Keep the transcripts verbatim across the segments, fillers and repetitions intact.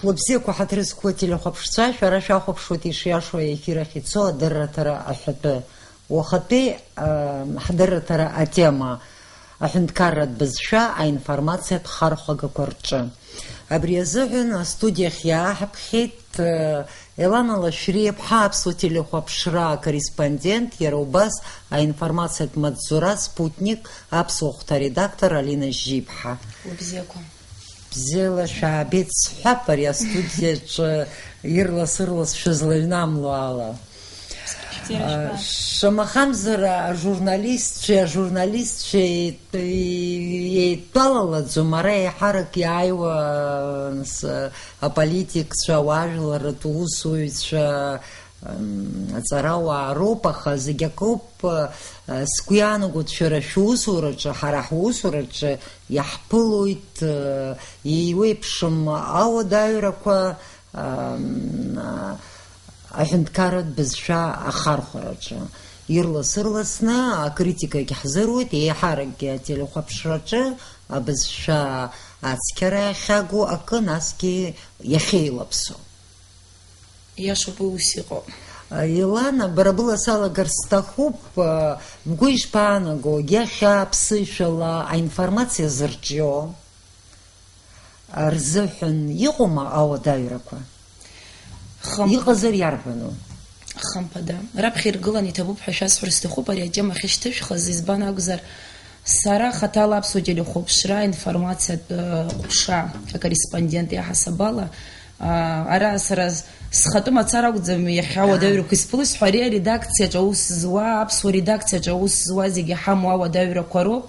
Уабзиақәа, ҳаҭыр зқәу ателехәаԥшцәа, шәара шәахәаԥшуеит ишиашоу аефир ахь ицо адырраҭара аҳәатәы. Уахатәи, ыы, ҳдырраҭара атема: аҳәынҭқарратә бызшәа аинформациатә хархәагақәа рҿы. Абри азыҳәан астудиахь иааҳаԥхьеит, ыы, Елана Лашәриаԥҳа, Аԥсуа телехәаԥшра акорреспондент, иара убас аинформациатә маҵзура Спутник аԥсуа хәҭа редактор Алина Жьиԥҳа. Уабзиақәа. Бзиала шәаабеит сҳәап, ари астудиаҿы ирлас-ырлас шәызлаҩнамло ала. Шәмахамзар, ажурналистцәеи, ажурналистцәеи еидтәалалаӡом, ара еиҳарак иааиуа, нас, аполитикцәа, ауаажәларратә усуҩцәа, м, аҵарауаа роуп, аха зегь акоуп. Сгәы иаанагоит, шәара шәусураҿы, ҳара ҳусураҿы иаҳԥылоит, еиуеиԥшым ауадаҩрақәа, м, аҳәынҭқарратә бызшәа ахархәараҿы. Ирлас-ырласны акритикагь ҳзыруит, еиҳаракгьы ателехәаԥшраҿы абызшәа ацқьара иахьагу акы, насгьы иахьеилаԥсоу. Иашоуп, уи ус иҟоуп. Елана, бара была салагар сҭахуп, бгәы ишԥаанаго, иахьа ԥсышәала аинформациа зырҿио рзыҳәан иҟоума ауадаҩрақәа? Хымԥада. Иҟазар иарбану? Хымԥада. Раԥхьа иргыланы иҭабуп ҳәа шәасҳәар сҭахуп ари атема ахьышьҭышәхыз, избан акәзар, сара хаҭала аԥсуа телехәаԥшра аинформациатә, ы, ҟәша акорреспондент иаҳасаб ала, а, ара сара с-, схатәы мацара акәӡам иахьа ауадаҩрақәа исԥыло, исҳәо, ари аредакциаҿы аус зуа, аԥсуа редакциаҿы аус зуа зегьы иҳамоу ауадаҩрақәа роуп.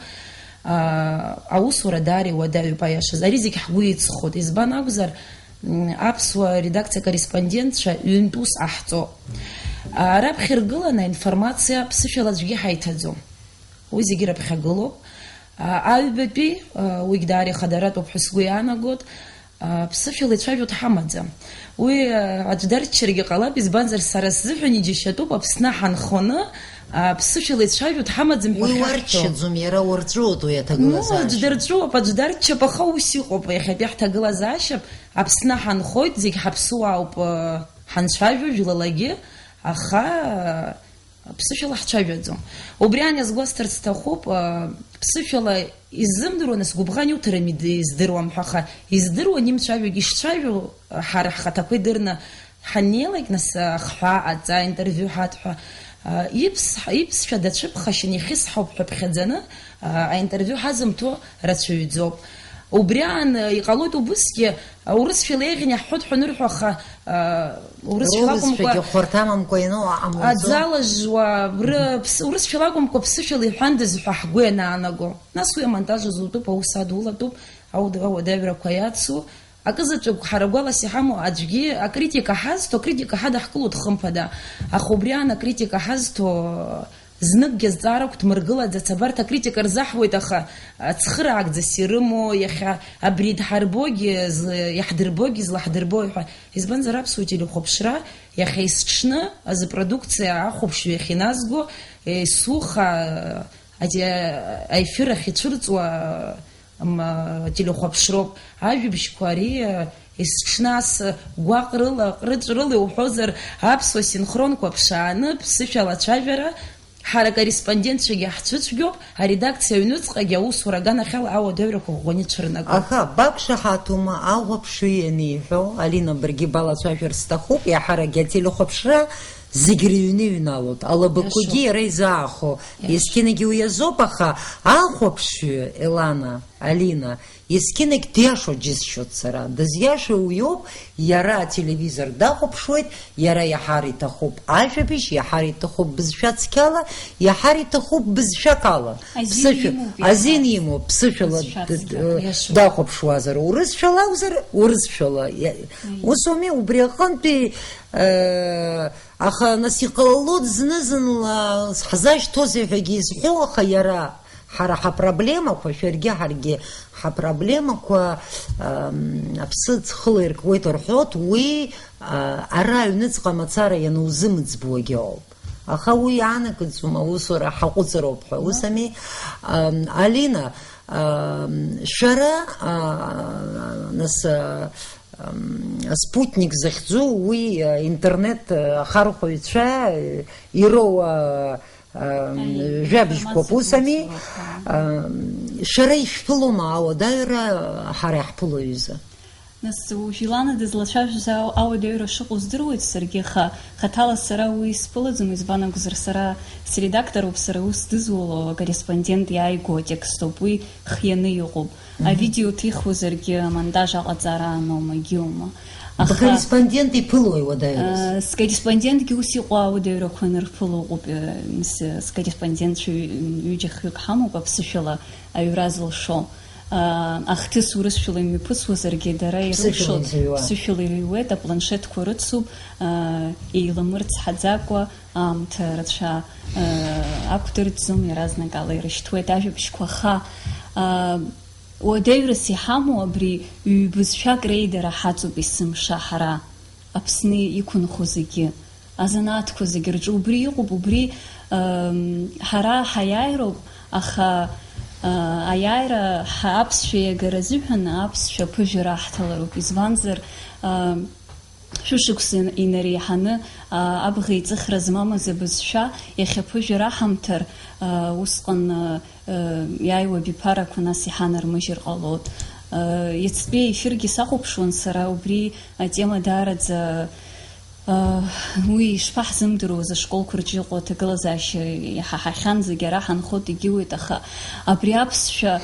А, аусура даара иуадаҩуп, аиашаз. Ари зегь ҳгәы иҵхоит. Избан акәзар, м, аԥсуа редакциа акорреспондентцәа ҩынтә ус ҟаҳҵо. А, раԥхьа иргыланы аинформациа ԥсышәала аӡәгьы ҳаиҭаӡом. Уи зегьы раԥхьагылоуп. А, аҩбатәи, а, уигь даара ихадаратәуп ҳәа сгәы иаанагоит. А, ԥсышәала ицәажәо дҳамаӡам. Уи, а, аӡә дарччаргьы ҟалап, избанзар, сара сзыҳәан иџьашьатәуп Аԥсны ҳанхоны, а, ԥсышәала ицәажәо дҳамаӡам ҳәа уи шәаҳҳәо. Уарччаӡом, иара уарҵәуоит уи аҭагылазаашьа. Ну, аӡә дарҵәуоуп, аӡә дарччап, аха ус иҟоуп, иахьатәи ҳҭагылазаашьа, Аԥсны ҳанхоит, зегь ҳаԥсуаауп, а, ҳанцәажәо, жәлалагьы, аха, а, Ԥсышәала ҳцәажәаӡом. Убри аан иазгәасҭарц сҭахуп, а, ԥсышәала иззымдыруа, нас, гәыбӷан иуҭарым ид-, издыруам ҳәа, аха издыруан имцәажәогьы ишцәажәо, а, ҳара ҳхаҭақәа идырны ҳаннеилак, нас, а, ахҳәаа ҟаҵа, интервиу ҳаҭ ҳәа, а, иԥс-, иԥсшәа дацәыԥхашьан ихьысҳауп ҳәа ԥхьаӡаны, а, аинтервиу ҳазымҭо рацәаҩӡоуп. Убри аан, а, иҟалоит убысгьы, Урысшәала еиӷьны иаҳҳәоит ҳәа анырҳәо, аха, а, урысшәала акәымкәа, рурысшәагьы хәарҭамамкәа иану аҟамлаӡо. Аӡала жуа, ры-, ԥс-, урысшәала акәымкәа, ԥсышәала иҳәандаз ҳәа ҳгәы ианаанаго. Нас уи амонтаж азутәуп, аус адулатәуп, ауд-, ауадаҩрақәа иацу. Акызаҵәык ҳара гәалас иҳамоу аӡәгьы акритика ҳазҭо, акритика ҳадаҳкылоит хымԥада. Аха убри аан акритика ҳазҭо, Зныкгьы азҵаара агәҭмыргылаӡац, абарҭ акритика рзаҳуеит, аха, а, цхыраагӡас ирымоу, иахьа абри идҳарбогьы, злы-, иаҳдырбогьы, излаҳдырбои ҳәа. Избанзар, аԥсуа телехәаԥшра иахьа есҽны азы продукциа ахәаԥшҩы иахьыназго, есуха, а, аефир ахь ицәырҵуа, м, телехәаԥшроуп. Ажәабжьқәа ари, а, есҽны ас гәаҟрыла, ҟрыҵәрыла иуҳәозар, аԥсуа синхронқәа ԥшааны, ԥсышәала ацәажәара, ҳара акорреспондентцәагьы ҳцәыцәгьоуп, аредакциа аҩныҵҟагьы аусура аганахьала ауадаҩрақәа ӷәӷәаны ицәырнагоит. Аха бақәшаҳаҭума ахәаԥшҩы ианиҳәо, Алина, баргьы балацәажәар сҭахуп, иаҳаракгьы ателехәаԥшра зегь рыҩны иҩналоит, алабақәагьы иара изаахо, иашоуп, иашоуп, есқьынагьы уи азоуп, аха ахәаԥшҩы, Елана, Алина, есқьынагь диашоу џьысшьоит сара. Дызиашоу уиоуп, иара ателевизор дахәаԥшуеит, иара иаҳар иҭахуп ажәабжь, иаҳар иҭахуп бызшәа цқьала, иаҳар иҭахуп бызшәак ала. Азин имоуп, иаҳар. Азин имоуп, ԥсышәала, бызшәа д-, д-, цқьала, иашоуп, дахәаԥшуазар, урысшәала акәзар, урысшәала. Иа-, ус ауми, убри аҟынтәи, э, аха нас иҟалалоит зны-зынла ҳзашьҭоузеи ҳәагьы изҳәо, аха иара Ҳара ҳапроблемақәа, шәаргьы ҳаргьы ҳапроблемақәа, ам, аԥсы ҵхыла иркуеит рҳәоит, уи, а, ара аҩныҵҟа мацара ианузымӡбуагьы ауп. Аха уи иаанагӡом аусура ҳаҟәыҵроуп ҳәа. Ус ами, ам, Алина, ам, шәара, а, нас, а, Спутник захьӡу, уи, э, интернет, э, ахархәаҩцәа, э, ироуа, э, э, Аиеи, жәабжьқәоуп, информациа ус ами? Рыцлоит, ҳәа. Э, шәара ишәԥылома ауадаҩра ҳара иаҳԥыло аҩыза? Нас уажә Илана дызлацәажәоз ау-, ауадаҩра шыҟоу здыруеит саргьы, аха хаҭала сара уи исԥылаӡом, избан акәзар, сара средакторуп, сара аус дызуло акорреспондент иааигәоу атекстоуп, уи хианы иҟоуп. Мгм. Авидео ҭихуазаргьы амонтаж аҟаҵара аноума, егьиума. Аха, бкорреспондент иԥылои уадаҩрас? Э, скорреспондентгьы ус иҟоу ауадаҩрақәа анырԥыло ыҟоуп, э, с-, скорреспондентцәа ҩ-, ҩыџьа-хҩык ҳамоуп аԥсышәала аҩра зылшо. Э, ахҭыс урысшәала имҩаԥысуазаргьы, дара ирылшоит, ԥсышәала изыҩуа. Ԥсышәала ирыҩуеит, апланшетқәа рыцуп, э, еиламырцҳаӡакәа, аамҭа рацәа, э, ақәдырӡӡом, иаразнакала ирышьҭуеит ажәабжьқәа, аха, э, уадаҩрас иҳамоу абри ҩбызшәак реидара ҳаҵоуп есымша ҳара, Аԥсны иқәынхо зегьы, азанааҭқәа зегьы рҿы убри иҟоуп, убри, ам, ҳара ҳаиааироуп, аха, а, аиааира ҳа-, аԥсшәа иагара азыҳәан аԥсшәа аԥыжәара ҳҭалароуп, избанзар, а, шәышықәса ин-, инареиҳаны, а, абӷа еиҵыхра змамыз абызшәа иахьаԥыжәара ҳамҭар, а, усҟан, а, э, иааиуа абиԥарақәа нас иҳанармыжьыр ҟалоит. Э, иацтәи аефиргьы сахәаԥшуан сара, убри атема даараӡа, э, уи ишԥаҳзымдыруаз, ашколқәа рҿы иҟоу аҭагылазаашьа иҳаҳахьан, зегьы ара ҳанхоит, егьиуеит, аха абри аԥсшәа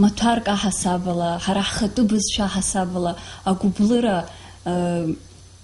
маҭәарк аҳасабала, ҳара ҳхатәы бызшәа аҳасабала агәыблыра, э,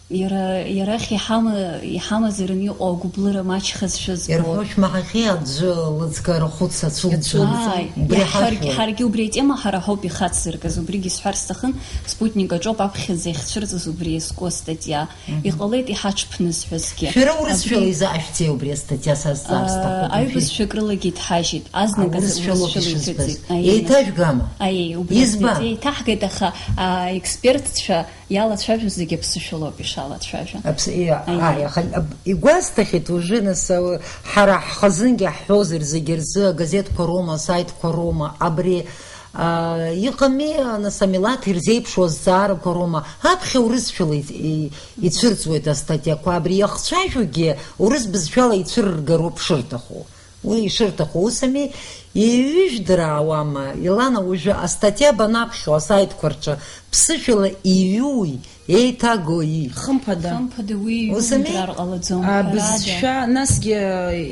Иара, иарахь иҳама-, иҳамазараны иҟоу агәыблыра маҷхазшәа збоит. Ирҳәо шәмаҳахьеи, аӡәы лыҵга рахәыц ацәылҵуа? Ааи, убри иаҳ-, ҳаргь-, ҳашәоит. Ҳаргьы убри атема ҳара ҳауп ихацзыркыз, убригьы сҳәар сҭахын, Спутник аҿоуп аԥхьаӡа иахьцәырҵыз убри иазку астатиа. Мгм. Иҟалеит иҳаҽԥнызҳәазгьы. Шәара урысшәала абри изаашәҵеи убри астатиа сазҵаар сҭахуп, аа, уажәы? Аҩбызшәа акрылагьы иҭҳажьит, азныказ аурысшәа лоуп урысшәала ишызбаз. Иҭыҵит. Аиеи. Еиҭажәгама? Аиеи, убри избан? Астатиа иҭаҳгеит, аха, аа, аекспертцәа Иалацәажәо зегьы аԥсышәалоуп ишалацәажәо. Аԥс-, иа-, Аиеи. Ааи, аха, аб-, игәасҭахьеит уажәы, нас, а, ҳара ҳхазынгьы ҳҳәозар, зегьы рзы агазеҭқәа роума, асаитқәа роума, абри, а, иҟами, нас, амилаҭ ирзеиԥшу азҵаарақәа роума, аԥхьа урысшәала и-, и-, ицәырҵуеит астатиақәа, абри иахцәажәогьы урыс бызшәала ицәырыргароуп шырҭаху. Уи ишырҭаху усами, иҩыжәдыраауама, Илана, уажәы астатиа банаԥхьо асаитқәа рҿы, ԥсышәала иҩуи, еиҭагои? Хымԥада. Хымԥада уи усами? Иҩундра ҟалаӡом, ҳәарада. Абызшәа, насгьы,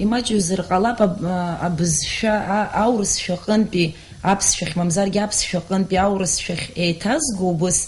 имаҷҩызар ҟалап, аб-, а, абызшәа, а-, аурысшәа аҟынтәи аԥсшәахь, мамзаргьы аԥсшәа аҟынтәи аурысшәахь еиҭазго убыс,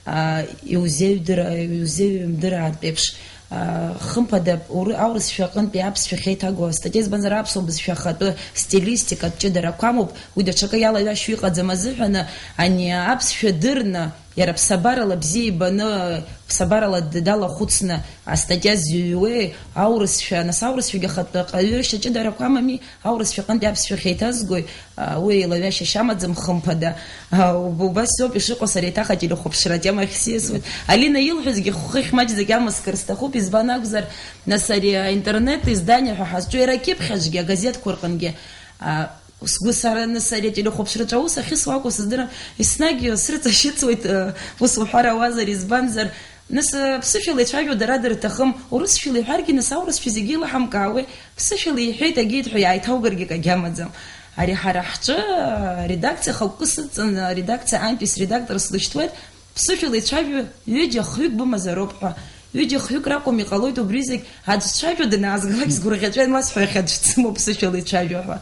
а, иузеиҩдыра-, иузеиҩымдыраартә еиԥш, а, хымԥада, уры-, аурысшәа аҟынтәи аԥсшәа ахьеиҭаго астатиа, избанзар, аԥсуа бызшәа ахатәы стилистикатә ҷыдарақәа амоуп, уи даҽакы иалаҩашьо иҟаӡам азыҳәаны, ани аԥсшәа дырны, иара ԥсабарала бзиа ибаны, ԥсабарала д-, далахәыцны астатиа зыҩуеи, аурысшәа, нас аурысшәагьы ахатәы ҟаҩышьа ҷыдарақәа амами, аурысшәа аҟынтәи аԥсшәахь еиҭазгои, а, уи еилаҩашьашьа амаӡам, хымԥада. А, уб-, убас иоуп ишыҟоу, сара еиҭах ателехәаԥшра атема ахь сиасуеит. Алина илҳәозгьы хәыхь маҷӡак иамыскыр сҭахуп, избан акәзар, нас ари аинтернет издание ҳәа ҳазҿу иара акьыԥхь аҿгьы, агазеҭқәа рҟынгьы, а, сгәы сараны сара ателехәаԥшраҿы аус ахьысуа акәу сыздырам, еснагь срыҵашьыцуеит, а, ус уҳәар ауазар, избанзар, Нас, э, ԥсышәала ицәажәо дара дырҭахым, урысшәала иҳәаргьы, нас аурысшәа зегьы илаҳамкаауеи, ԥсышәала иҳәеит, агеит ҳәа иааиҭаугаргьы акагьы амаӡам. Ари ҳара ҳҿы, э, аредакциа хықәкы сыдҵан, аредакциа аамҭеи средактор слышьҭуеит, ԥсышәала ицәажәо ҩыџьа хҩык бымазароуп ҳәа. Ҩыџьа хҩык ракәым, иҟалоит убри зегь, аӡә дцәажәо данаазгалак сгәырӷьаҵәа ианласҳәа, иахьа аӡә дсымоуп ԥсышәала ицәажәо ҳәа.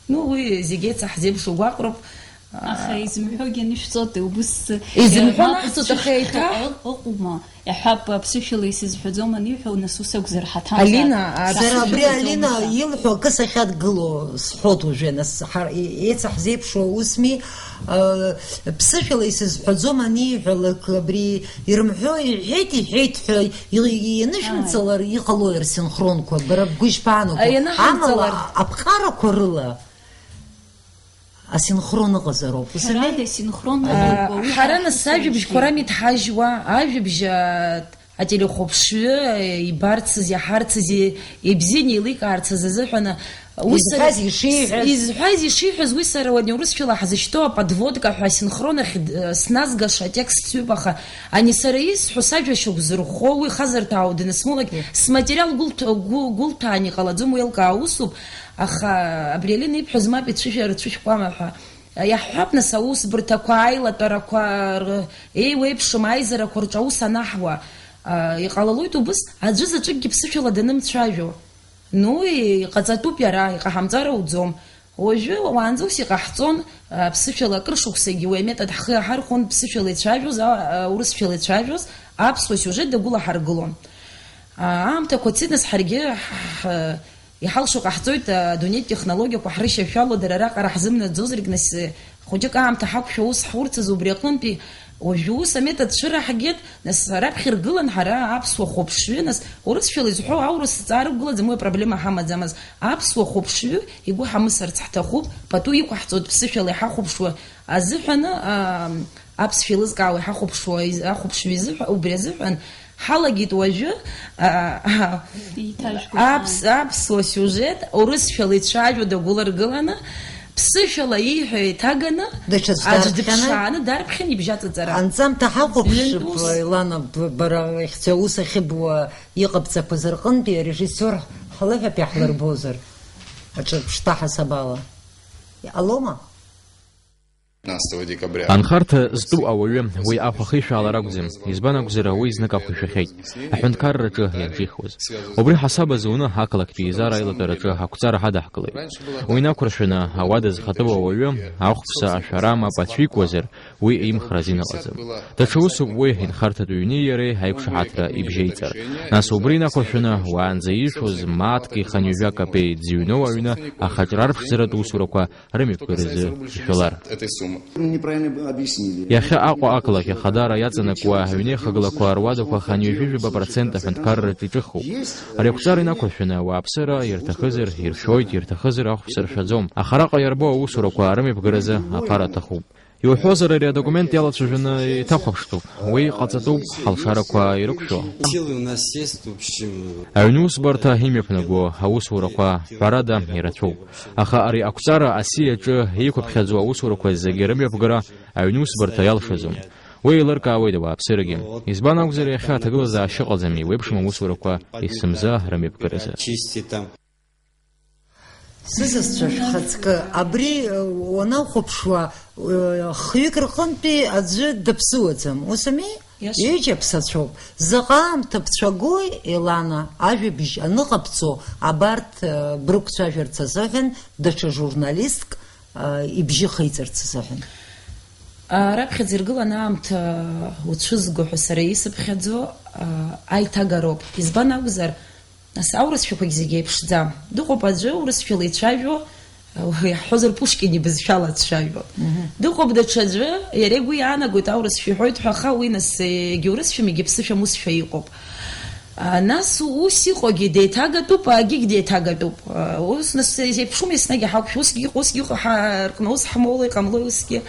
Ну, уи зегь еицаҳзеиԥшу гәаҟроуп. Аха изымҳәогьы анышәҵода, убыс, изымҳәо э, мап анаҳҵоит, аха зцәышәхьоу еиҭах ыҟ-, ыҟоума? Иаҳҳәап, аԥсышәала исызҳәаӡом аниҳәо, нас ус акәзар ҳаҭамзаап. Алина, а, сара абри сызҳәаӡом Алина ҳәа илҳәо акы сахьадгыло сҳәоит уажәы, нас ҳар-, е-, еицаҳзеиԥшу усми, а, ԥсышәала исызҳәаӡом аниҳәалак, абри ирымҳәо иҳәеит, иҳәеит ҳәа и-, и-, ианышәымҵалар, ааи, иҟалои арсинхронқәа, бара бгәы ишԥаанаго? Ианаҳамҵалар. Амала аԥҟарақәа рыла асинхрон ыҟазароуп. Ус ами? Ҳәарада, асинхрон ыҟоуп, уи ҳара ҳара нас ҳусумшьҭеит. Ажәабжьқәа рами дҳажьуа, ажәабжь, а, Ателехәаԥшҩы ибарцыз, иаҳарцыз, ибзианы еиликаарцыз азыҳәан, уи сара Изҳәаз ишиҳәаз. Изҳәаз ишиҳәаз, уи сара уи урысшәала ҳзышьҭоу аподводка ҳәа асинхрон ахь д-, сназгаша атекст сҩуп, аха ани сара исҳәо сажәа шьақәзырӷәӷәо, уи хазырҭаау данысмоулак, сматериал гәылҭ-, гәы-, гәылҭәаан иҟалаӡом, уи еилкаау усуп, аха абри Алина ибҳәаз мап ицәышәа-, рцәышәкуама ҳәа. Иаҳҳәап, нас, аусбарҭақәа, аилатәарақәа, р-, еиуеиԥшым аизарақәа рҿы аус анаҳуа, а, иҟалалоит убыс, аӡәы заҵәыкгьы ԥсышәала данымцәажәо. Ну, и-, иҟаҵатәуп иара, иҟаҳамҵар ауӡом. Уажәы, уаанӡа ус иҟаҳҵон, а, ԥсышәала акыр шықәсагьы уи аметод ҳхы иаҳархәон, ԥсышәала ицәажәоз, а, а, урысшәала ицәажәоз, аԥсуа сиужет дагәылаҳаргылон. А, аамҭақәа цеит, нас, ҳаргьы ҳ-, ҳ-, Иҳалшо ҟаҳҵоит, адунеитә технологиақәа ҳрышьашәало, дара раҟара ҳзымнаӡозаргь, нас, хәыҷык аамҭа ҳақәшәо ус ҳурцаз убри аҟынтәи, уажәы ус аметод цәыраҳгеит, нас, раԥхьа иргылан ҳара аԥсуа хәаԥшҩы, нас, урысшәала изҳәо аурыс ҵаа рықәгылаӡам, уи апроблема ҳамаӡамыз, аԥсуа хәаԥшҩы игәы ҳамысырц ҳҭахуп, пату иқәаҳҵоит ԥсышәала иҳахәаԥшуа азыҳәаны, аа, аԥсшәа еилызкаауа иҳахәаԥшуа из-, ахәаԥшҩы изыҳәа-, убри азыҳәан, Ҳалагеит уажәы, а, а, Еиҭажәго аԥс-, ҳан. Аԥсуа сиужет урысшәала ицәажәо дагәыларгыланы, ԥсышәала ииҳәо еиҭаганы, Даҽаӡә аӡә дарԥхьаны. Дыԥшааны дарԥхьан ибжьаҵаҵара. Анҵамҭа ҳахәаԥшып, Ҩынтә ус. Илана, б-, бара ихьӡ аус ахьыбуа иҟабҵақәаз рҟынтәи арежиссиор ҳлыҳәатәи ҳлырбозар, аҿырԥштәы ҳасабала. Иҟалома? Анхарҭа зтәу ауаҩы уи ахә ахишәаалар акәӡам, избан акәзар, уи знык ахә ишәахьеит, аҳәынҭқарраҿы ианҿихуаз. Убри ҳасаб азуны ақалақьтә еизара аилатәараҿы ақәҵара ҳадаҳкылеит. Уи инақәыршәаны ауада зхатәу ауаҩы ахәԥса ашәара мап ацәикуазар, уи имхра азин ыҟаӡам. Даҽа усуп уи, инхарҭатә ҩни иареи аиқәшаҳаҭра ибжьеиҵар. Нас убри инақәыршәаны уаанӡа иишоз мааҭк иханҩажәа капеи дзыҩноу аҩны ахаҿра арԥшӡаратә усурақәа рымҩаԥгаразы ишәалар. Иахьа Аҟәа ақалақь Ахадара иаҵанакуа аҩнеихагылақәа руадақәа хынҩажәижәаба процент аҳәынҭқарраҿы иҿыхуп. Ари ақәҵара инақәыршәаны ауааԥсыра ирҭахызар иршәоит, ирҭахызар ахәԥса ршәаӡом. Аха араҟа иарбоу аусурақәа рымҩаԥгаразы аԥара аҭахуп. Иуҳәозар, ари адокумент иалацәажәаны иҭахәаԥштәуп. Уи ҟаҵатәуп, ҳалшарақәа ирықәшәо. Силы у нас есть, в общем. Аҩнусбарҭа имҩаԥнаго аусурақәа, ҳәарада, ирацәоуп. Аха ари ақәҵара асиаҿы иқәыԥхьаӡоу аусурақәа зегьы рымҩаԥгара аҩнусбарҭа иалшаӡом. Уи еилыркаауеит ауааԥсырагьы. Избан акәзар, иахьа аҭагылазаашьа ыҟаӡам еиуеиԥшым аусурақәа есымза рымҩаԥгаразы. Чисти там. Сысасцәа шәхаҵкы, абри, э, уанахәаԥшуа, э, хҩык рҟынтәи аӡәы даԥсыуаӡам, ус ами? Иашоуп. Ҩыџьа ԥсацәоуп. Заҟа аамҭа бцәагои, Елана, ажәабжь аныҟабҵо, абарҭ, э, брықәцәажәарц азыҳәан, даҽа журналистк, э, ибжьы хеиҵарц азыҳәан? А, раԥхьаӡа иргылан аамҭа уцәызго ҳәа сара исыԥхьаӡо, а, аиҭагароуп. Избан акәзар, Нас аурысшәақәагь зегьы еиԥшӡам. Дыҟоуп аӡәы урысшәала ицәажәо, уи иаҳҳәозар, Пушкин ибызшәала дцәажәо. Мгм. Дыҟоуп даҽаӡәы, иара игәы иаанагоит аурысшәа иҳәоит ҳәа, аха уи нас егьи урысшәам, егьи ԥсышәам усшәа иҟоуп. А, нас ус иҟоугьы деиҭагатәуп, агьигь деиҭагатәуп. А, ус нас еиԥшума еснагь иҳақәшәо, усгьы иҟоу, усгьы иҟоу, ҳа-, рҟны ус ҳмоулои, иҟамлои усгьы.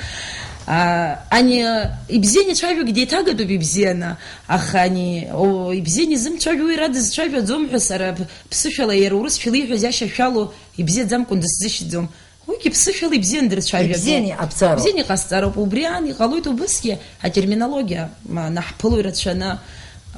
А, ани, ибзианы ицәажәогьы деиҭагатәуп ибзианы. Аха ани, о, ибзианы изымцәажәо, уи ара дызцәажәаӡом ҳәа сара ԥ-, ԥсышәала иара урысшәала ииҳәаз иашьа шәалоу ибзиаӡамкәан дысзышьӡом. Уигьы ԥсышәала ибзианы дырцәажәаӡом. Ибзианы иҟабҵароуп. Ибзианы иҟасҵароуп. Убри аан иҟалоит убысгьы атерминологиа, ма, наҳԥылои рацәаны.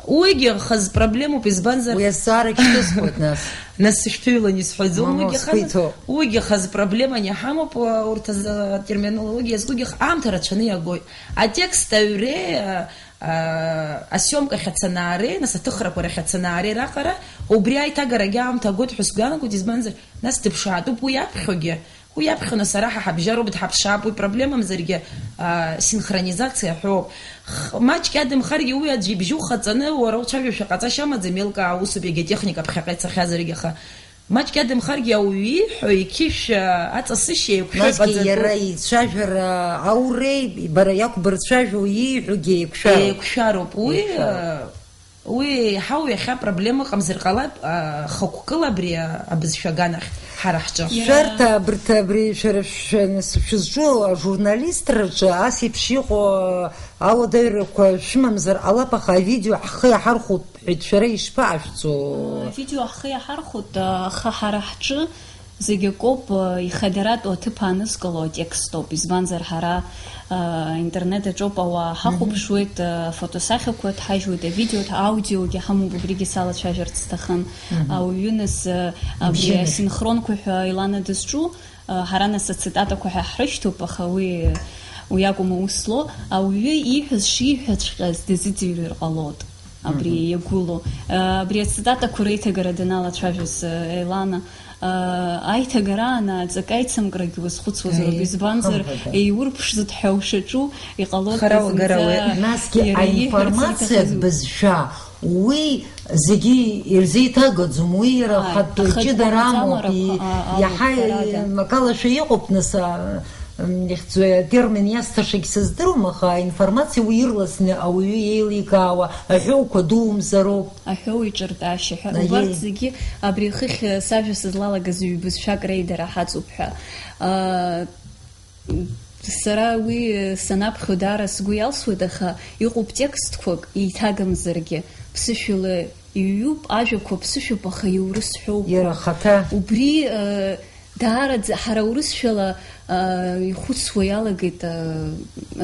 Уигьы хаз проблемоуп, избанзар Уи азҵаара шьҭысхуеит, нас. Нас сышәҭыҩлан исҳәаӡом, Мамоу, уигьы сгәы хаз, иҭоуп. Уигьы хаз проблеманы иҳамоуп, урҭ азы атерминологиа згәгьы х-, аамҭа рацәаны иагоит. Атекст аҩреи, а, асиомкахь ацанаареи, нас аҭыхрақәа рахь ацанаареи раҟара, убри аиҭагарагьы аамҭа агоит ҳәа сгәы иаанагоит, избанзар, нас дыԥшаатәуп уи иаԥхьогьы, уи иаԥхьо, нас ара ҳа ҳабжьароуп, дҳаԥшаап, уи проблемамзаргьы, а, синхронизациа ҳәоуп. Х-, маҷк иадамхаргьы уи аӡә ибжьы ухаҵаны, уара уцәажәошәа ҟаҵашьа амаӡам, еилкаа усуп, иагьа атехника ԥхьаҟа ицахьазаргьы, аха Маҷк иадамхаргьы ауаҩы ииҳәо, иқьышә, аҵасышьа еиқәшәо Насгьы иҟаҵатәуп. Иара ицәажәара ауреи, бара иақәбырцәажәо ииҳәогьы еиқәшәароуп. Еиқәшәароуп. Уи, Еиқәшәароуп. Э, Уи еиҳау иахьа проблема ыҟамзар ҟалап, а, хықәкыла абри, а, абызшәа аганахь ҳара ҳҿы. Шәарҭ абарҭ абри шәара шәшәаны шәызҿу ажурналистраҿы ас еиԥш иҟоу ауадаҩрақәа шәымамзар ҟалап, аха авидео ҳхы иаҳархәоит ҳәа шәара ишԥаашәҵо? Авидео ҳхы иаҳархәоит, аха ҳара ҳҿы зегь акоуп, ихадаратәу аҭыԥ аанызкыло атекстоуп, избанзар ҳара, а, интернет аҿоуп ауаа ҳахәаԥшуеит, а, афотосахьақәа ҭҳажьуеит, авидео, аудиогьы ҳамоуп, убригьы салацәажәарц сҭахын. Ауаҩы нас, а, абри асинхронқәа ҳәа Елана дызҿу, а, ҳара нас ацитатақәа ҳәа ҳрышьҭоуп, аха уи, уи акәым аус злоу, ауаҩы ииҳәаз шиҳәаҵәҟьаз дазыӡырҩыр ҟалоит. Абри иагәылоу. Абри ацитатақәа реиҭагара даналацәажәоз, Елана, аиҭагара анааҵак аицымкрагьы уазхәыцуазароуп, избанзар, еиурԥшӡоит ҳәа ушаҿу, иҟалоит. Хара уагара зынӡа уи. Насгьы иара ииҳәарц аинформациатә иҭахыз бызшәа, уи зегьы ирзеиҭагаӡом, уи иара Ааи, хатә ахатә ҷыдара амоуп, маӡамарақәа, и-, а-, иаҳа, алуқәа рада. Акалашәа иҟоуп, нас, а, М, ихьӡу атермин иасҭашагь сыздыруам, аха аинформациа уи ирласны ауаҩы еиликаауа аҳәоуқәа дуумзароуп. Аҳәоу иҿыртәашьа ҳәа. Аиеи. Убарҭ зегьы абри хыхь сажәа сызлалагаз ҩбызшәак реидара ҳаҵоуп ҳәа. А, сара уи санаԥхьо даара сгәы иалсуеит, аха иҟоуп текстқәак, еиҭагамзаргьы, ԥсышәала иҩуп, ажәақәа ԥсышәоуп, аха иурыс ҳәоуп. Иара ахаҭа. Убри, э, даараӡа ҳара урысшәала, э, ихәыцуа иалагеит, э,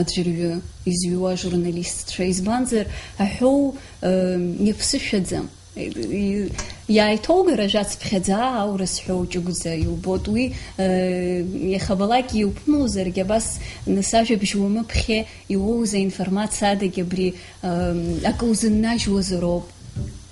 аӡәырҩы изҩуа ажурналистцәа. Избанзар, аҳәоу, э, иаԥсышәаӡам. И-, и-, иааиҭоугар ажәацԥхьаӡа аурыс ҳәоу ҷыгәӡа иубоит. Уи, э, иахьабалак иуԥымлозаргьы, абас нас ажәабжь уамыԥхье иуоуз аинформациа адагьы абри, э, акы узыннажьуазароуп.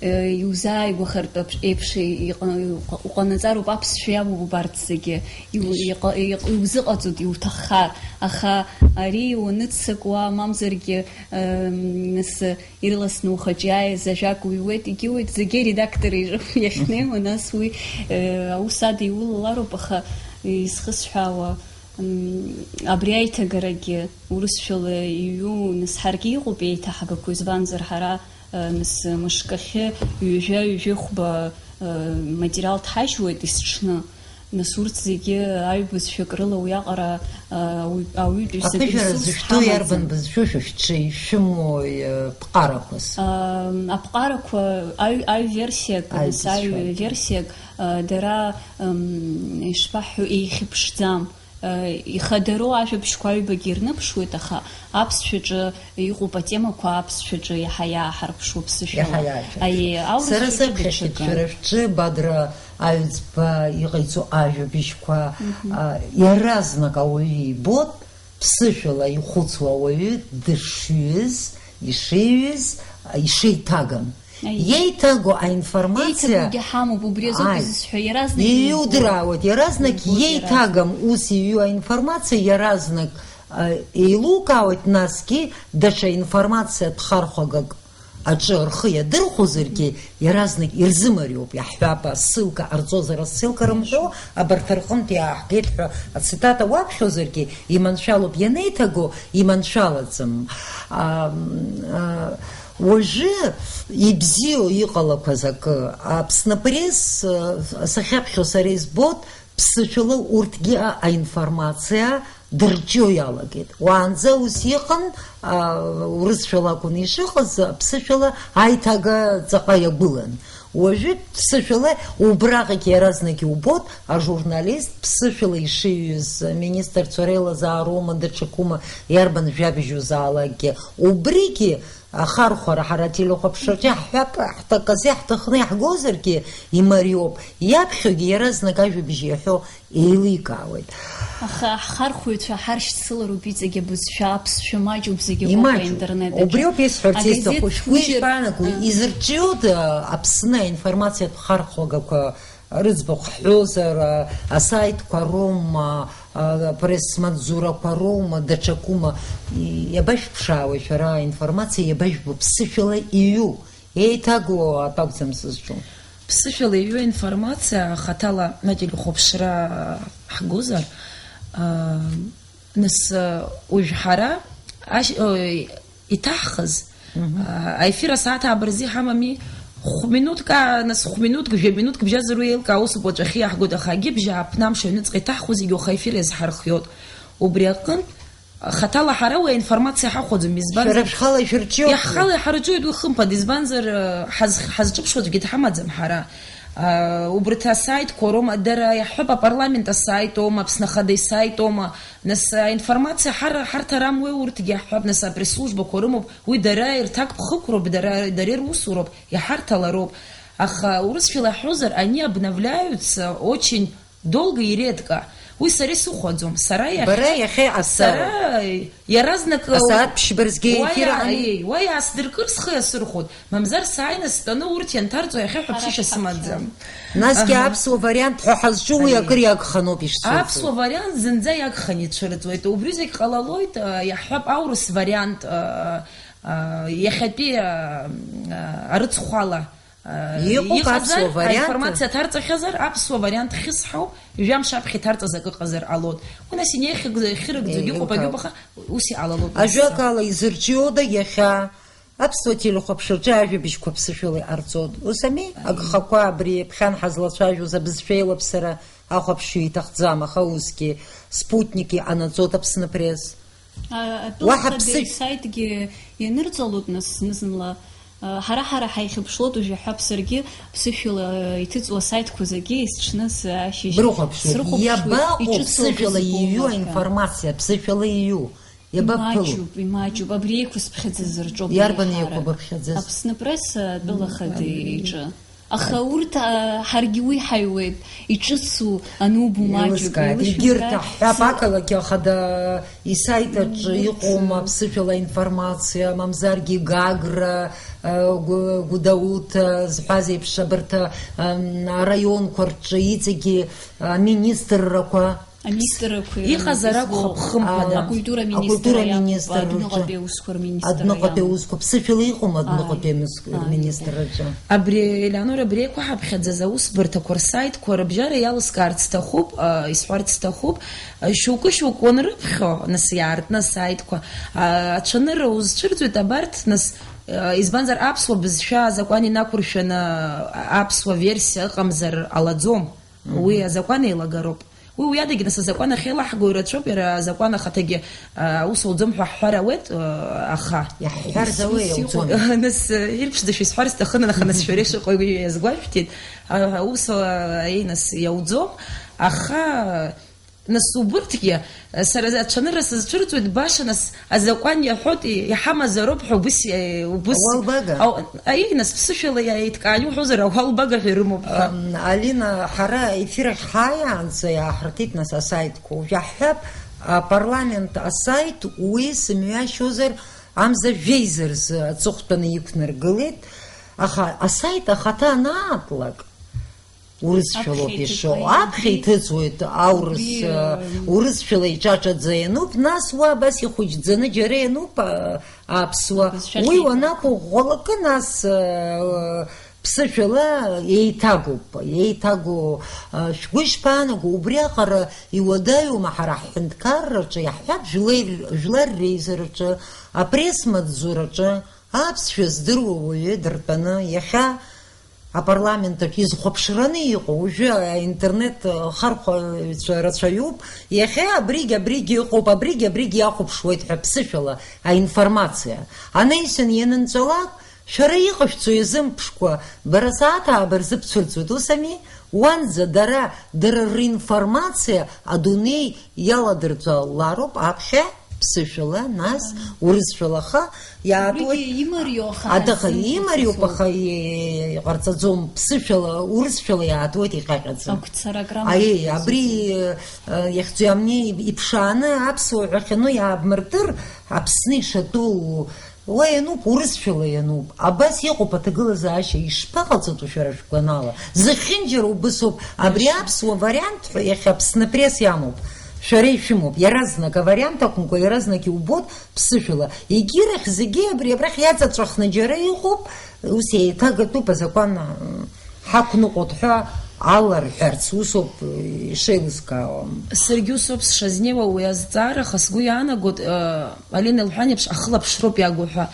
Иузааигәахартә еиԥш иҟа-, уҟанаҵароуп, аԥсшәа иамоуп убарҭ зегьы, иу-, иҟа-, иҟ-, иузыҟаҵоит иуҭаххар, аха ари уаныццакуа, мамзаргьы, ыы, нас ирласны ухаҿы иааиз ажәак уҩуеит, егьиуеит, зегьы аредактор иҿы иахьнеиуа, нас уи, ыы, аус адиулалароуп, аха изхысҳәаауа, м, абри аиҭагарагьы урысшәала иҩу, нас ҳаргьы иҟоуп еиҭаҳгақәоу, избанзар ҳара нас мышкахьы ҩажәа-ҩажәихәба, э, материал ҭҳажьуеит есҽны. Нас урҭ зегьы аҩбызшәак рыла уиаҟара, э, ауаҩ-, ауаҩытәыҩсатә аԥыжәара ресурс зышәтәу ҳамаӡам. Иарбан бызшәоушәа шәҽы ишәымоу, э, ԥҟарақәаз? Э, аԥҟарақәа аҩ-, аҩ-версиак, нас аҩ-версиак, э, дара, м, ишԥаҳҳәо, еихьыԥшӡам. Ихадароу ажәабжьқәа аҩбагьы ирныԥшуеит, аха аԥсшәаҿы иҟоуп атемақәа, аԥсшәаҿы иаҳа иааҳарԥшуа ԥсышәала. Иаҳа иааҳарԥшуа. Аиеи, аурысшәаҿы даҽакы. Сара саԥхьахьеит шәара шәҿы, Бадра, аҩӡба иҟаиҵо ажәабжьқәа, мгм, а, иаразнак ауаҩы ибот, ԥсышәала ихәыцуа ауаҩы дышҩыз, ишиҩыз, ишеиҭагам. Аиеи. Иеиҭаго аинформациа, еиҭагогьы ҳамоуп, убри азоуп, аиеи, изысҳәо, иаразнак иудыраауеит, иаразнак иубоит, иеиҭагам, иаразнак. Ус иҩу аинформациа иаразнак, а, еилукаауеит, насгьы даҽа информациатә хархәагак аҿы рхы иадырхәозаргьы, иаразнак ирзымариоуп, иаҳҳәап, ассылка ҟарҵозар, ассылка рымҳәо, абарҭ рҟынтә иааҳгеит ҳәа ацитата уаԥхьозаргьы, иманшәалоуп ианеиҭаго, иманшәалаӡам. А, а, Уажәы ибзиоу иҟалақәаз акы, Аԥсны Пресс, э, сахьаԥхьо сара избоит, ԥсышәала урҭгьы а-, аинформациа дырҿио иалагеит. Уаанӡа ус иҟан, а, урысшәала акәын ишыҟаз, ԥсышәала аиҭага ҵаҟа иагәылан. Уажәы ԥсышәала убраҟагь иаразнак иубот, ажурналист ԥсышәала ишиҩыз, министрцәа реилазаароума, даҽакума, иарбан жәабжьузаалакгьы. Убригьы Ахархәара ҳара ателехәаԥшраҿы иаҳҳәап, ҳҭаказ иаҳҭахны иаҳгозаргьы имариоуп, иаԥхьогьы иаразнак ажәабжь иаҳәо еиликаауеит. Аха ҳхархәаҩцәа ҳаршьцылароуп иҵегь абызшәа, аԥсшәа маҷуп зегьы ыҟоуп. Имаҷуп. Аинтернет аҿы. Убриоуп исҳәарц исҭаху, шәгәы ишԥаанаго, а, изырҿиода Аԥсны аинформациатә хархәагақәа рыӡбахә ҳҳәозар, а, асаитқәа роума, а, апресс-маҵзурақәа роума, даҽакума, и-, иабашәԥшаауеи шәара аинформациа, иабажәбо ԥсышәала иҩу, еиҭагоу атәы акәӡам сызҿу. Ԥсышәала иҩу аинформациа хаҭала ателехәаԥшра ҳгозар, а, нас, а, уажә ҳара ашь-, ой, иҭаҳхыз, Аефир асааҭ ааба рзы иҳамами? Хә-минуҭк, аа, нас, хә-минуҭк, жәа-минуҭк бжьазыруа еилкаа усуп, уаҵәахьы иаҳгоит, аха агьи бжьааԥны амш аҩныҵҟа иҭаҳхуазегьы уаха аефир иазҳархиоит. Убри аҟынтә, хаҭала ҳара уи аинформациа ҳахәаӡом, избанзар? Шәара шәхала ишәырҿиоит? Иаҳхала иҳарҿиоит уи, хымԥада, избанзар, ҳаз-, ҳазҿыԥшуа аӡәгьы дҳамаӡам ҳара. Аа, убарҭ асаитқәа роума, дара иаҳҳәап, апарламент асаит оума, Аԥсны Ахада исаит оума, нас, аинформациа ҳар-, ҳарҭар амуеи урҭгьы, иаҳҳәап, нас, апресс-службақәа рымоуп, уи дара ирҭакԥхықәроуп, дара, дара ирусуроуп, иҳарҭалароуп. Аха урысшәала иаҳҳәозар, они обновляются очень долго и редко. Уи сара исыхәаӡом. Сара иахьа, Бара иахьа асааҭ. Сара иаразнак, Асааҭ ԥшьба рзгьы уа еифир иа-, аҟами? Еи, уа иаасдыркыр схы иасырхәоит. Мамзар сааины стәаны урҭ ианҭарҵо иахьа ҳәа Ара ԥсышьа шәҳаԥхьа. Сымаӡам. Насгьы Аҳа. Аԥсуа вариант ҳәа ҳазҿу уи Ари. Акыр иагханоуп ишсоуцо. Аԥсуа вариант зынӡа иагханы ицәырҵуеит. Убри зегь ҟалалоит, а, иаҳҳәап, аурыс вариант, а, а, иахьатәи, а, а, арыцхәала, а, Иҟоуп иҟазар, аԥсуа вариант. Аинформациа ҭарҵахьазар, аԥсуа вариант хьысҳауп, жәамш аԥхьа иҭарҵаз акы ыҟазар ҟалоит. Уи нас инеихьыгӡо, иахьырыгӡогьы Еи, ыҟоуп, еилкаауп. Агьубаха, ус иҟалалоит. Ажәакала, изырҿиода иахьа? Аԥсуа телехәаԥшраҿы ажәабжьқәа ԥсышәала иҟарҵоит. Ус ами? Аиеи. Агхақәа абри ԥхьан ҳазлацәажәоз абызшәа еилаԥсара ахәаԥшҩы иҭахӡам, аха усгьы Спутник иҟанаҵоит Аԥсны Пресс. А, Уаҳа атәылахада псышә- исаитгьы ианырҵалоит, нас, зны-зынла, а, ҳара-ҳара ҳаихьыԥшлоит, уажә иаҳҳәап, саргьы ԥсышәала иҭыҵуа асаитқәа зегьы есҽны с-, ашьыжь Брыхәаԥшуеит. Срыхәаԥшуеит, Иабаҟоу иҿыцу ԥсышәала акы иҩу збо аинформациа, ԥсышәала иҩу? Иабаԥыло? Имаҷуп, имаҷуп. Абри еиқәызԥхьаӡаз рҿоуп Иарбан еиҳарак. Еиқәыбыԥхьаӡаз? Аԥсны Пресс атәылахада иҿы. Аха урҭ, а, ҳаргьы уи ҳаҩуеит, иҿыцу анубо маҷуп. Еилыскааит. Еилышәымкааит. Егьырҭ аҳәап, ақалақь ахада исаит аҿы Урҭ, иҟоума а, аԥсышәала аинформациа, мамзаргьы Гагра, а, Гәы-, Гәдоуҭа зҳәаз еиԥш, абарҭ, а, м, араионқәа рҿы иҵегьы, а, аминистррақәа. Аминистррақәа Иҟазар ирымоуп акәхап, излоу. Хымԥада. Акультура Акультура министр иамоуп, министр адәныҟатәи рҿы. Аусқәа рминистр Адәныҟатәи иамоуп. Аусқәа, ԥсышәала иҟоума адәныҟатәи Ааи. Аус-, Ааи. Министр аҿы? Абри, Елеонора, абри еиқәаҳаԥхьаӡаз аусбарҭақәа рсаитқәа рыбжьара иалыскаарц сҭахуп, а, исҳәарц сҭахуп, а, шьоукы-шьоукы уанрыԥхьо, нас иаартны асаитқәа, а, аҽанырра узцәырҵуеит абарҭ, нас, а, избанзар, аԥсуа бызшәа азакәан инақәыршәаны, а, аԥсуа версиа ыҟамзар ҟалаӡом. Мгм. Уи азакәан еилагароуп. Уи уиадагьы, нас, азакәан ахьеилаҳго ирацәоуп, иара азакәан ахаҭагьы, а, аус ауӡом ҳәа ҳҳәар ауеит, а, аха. Иаҳҳәар Ус, зауеи ус иҟоуп. Иауӡом? Нас, а, ирԥшӡашәа исҳәар сҭахын, аха нас шәара ишыҟоу иазгәашәҭеит. А, аус, а, еи, нас, иауӡом, аха, нас, убырҭгьы, а, сара аҽанырра сызцәырҵуеит, баша, нас, азакәан иаҳәоит, иҳамазароуп ҳәа убыс, е, убыс Ауалбага? Ау-, аи, нас, ԥсышәала иа-, еиҭкааны иуҳәозар, ауалбага ҳәа ирымоуп ҳәа. Ам, Алина, ҳара ефир ахь ҳааиаанӡа иааҳарҭеит, нас, асаитқәа. Уажә иаҳҳәап, апарламент асаит, уи, сымҩашьозар, амза жәеиза рзы аҵыхәтәаны иқәнаргылеит, аха асаит ахаҭа анаатлак, Урысшәалоуп Аԥхьа ишоу. иҭыҵуеит. Аԥхьа иҭыҵуеит аурыс, Убри, э, э, урысшәала иҿаҿаӡа иануп, нас уа абас ихәыҷӡаны џьара иануп, а, аԥсуа. Абызшәахь Уи еиҭагоуп. Уанақәыӷәӷәалакы, нас, э, ԥсышәала еиҭагоуп. Еиҭагоу, э, шәгәы ишԥаанаго? Убриаҟара иуадаҩума ҳара ҳҳәынҭқарраҿы, иаҳҳәап, жәлеи-, жәлар реизараҿы, апресс-маҵзураҿы аԥсшәа здыруа уаҩы дыртәаны, иахьа апарламент аҿы изхәаԥшраны иҟоу, уажәы аинтернет хархәаҩцәа рацәаҩуп, иахьа абригь, абригь ыҟоуп, абригь, абригь иахәаԥшуеит ҳәа ԥсышәала аинформациа. Анаҩсан ианынҵәалак, шәара иҟашәҵо иазымԥшкәа, бара сааҭ ааба рзы бцәырҵуеит, ус ами? Уанӡа дара, дара ринформациа адунеи иаладырҵалароуп аԥхьа ԥсышәала, нас урысшәала, аха иаатуеит. Убригьы имариоу, аха Адаха ҳаззымхәыцуа имариоуп, соуп. Аха и-, иҟарҵаӡом, ԥсышәала, урысшәала иаатуеит иҟьаҟьаӡа. Агәцараграмма Аиеи, абри, э, иахьӡу иамнеи иԥшааны аԥсуа ҳәа ахьану иаабмыртыр, Аԥсны ишатәу уа иануп, урысшәала иануп. Абас иҟоуп аҭагылазаашьа, ишԥаҟаҵатәу шәара шәгәанала? Зехьынџьара убысоуп. Абри аԥсуа вариант ҳәа иахьа Аԥсны Пресс иамоуп. Шәара ишәымоуп. Иаразнак авариант акәымкәа, иаразнак иубоит ԥсышәала. Егьирахь зегьы абри абрахь иаҵаҵәахны џьара иҟоуп. Ус еиҭагатәуп азакәан, м, ҳақәныҟәоит ҳәа, аларҳәарц усоуп ишеилыскаауа. Саргьы усоуп сшазнеиуа уи азҵаара, аха сгәы иаанагоит, э, Алина илҳәан еиԥш, ахылаԥшроуп иагу ҳәа.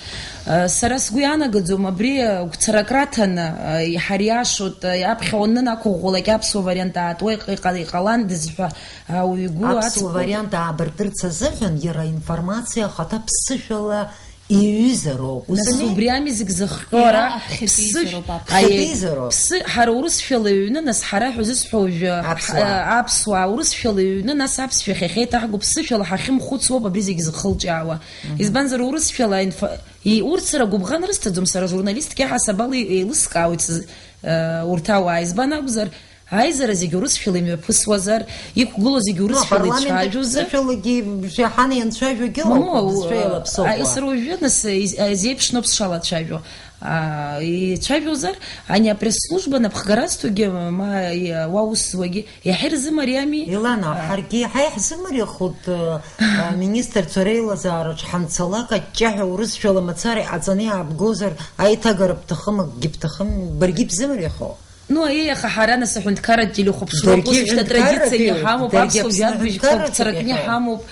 Э, сара сгәы иаанагаӡом, абри, э, гәцарак раҭаны, э, иҳариашоит, э, аԥхьа уаннын ақәыӷәӷәалак аԥсуа вариант аатуа иҟ-, иҟа-, иҟаландаз ҳәа, э, ауаҩы игәы аԥсуа аҵхо. Вариант аабыртырц азыҳәан иара аинформациа ахаҭа ԥсышәала иҩызароуп. Нас ус ами? Убри ами зегь зыхҟьо. Иара ара аԥхьатәизароуп, ԥсы-, аԥхьатәизароуп. Аиеи, ԥсы, ҳара урысшәала иҩны, нас ҳара ҳәа зысҳәо уажәы, аԥсуаа. Ҳа-, аԥсуаа урысшәала иҩны, нас аԥсшәахь иахьеиҭаҳго ԥсышәала ҳахьымхәыцуоуп абри зегь зыхылҿиаауа. Мгм. Избанзар, урысшәала инфо-, и-, урҭ сара гәыбӷан рысҭаӡом, сара журналистк иаҳасабала еилыскаауеит сыз-, э, урҭ ауаа. Избан акәзар, аизара зегьы урысшәала имҩаԥысуазар, иқәгылоу зегьы урысшәала ицәажәозар? Ну, апарламент аҿы ԥсышәалагьы шәаҳан ианцәажәогьы ыҟоуп, мамоу, бызшәа еилаԥсоуп, а, уа. Сара уажәы, нас, из-, а, изеиԥшноуп сшалацәажәо. А, ицәажәозар, ани апресс-служба напхгара зҭогьы, ма, и-, уа ус зуагьы, иаҳа ирзымариами? Илана, а, ҳаргьы иаҳа иаҳзымариахоит, а, а, министрцәа реилазаараҿ ҳанцалак, аҷҷаҳәа урысшәала мацара иҟаҵаны иаабгозар, аиҭагара бҭахым, акгьы бҭахым, баргьы бзымариахо? Ну, аиеи, аха ҳара, нас, аҳәынҭқарратә телехәаԥшроуп, даргьы ус шьҭа ҳәынҭқарратәы традицианы иҟоуп, иҳамоуп, даргьы аԥсуа Аԥсны жәабжьқәа ҳәынҭқарратәы гәцаракны иҟоуп. Иҳамоуп.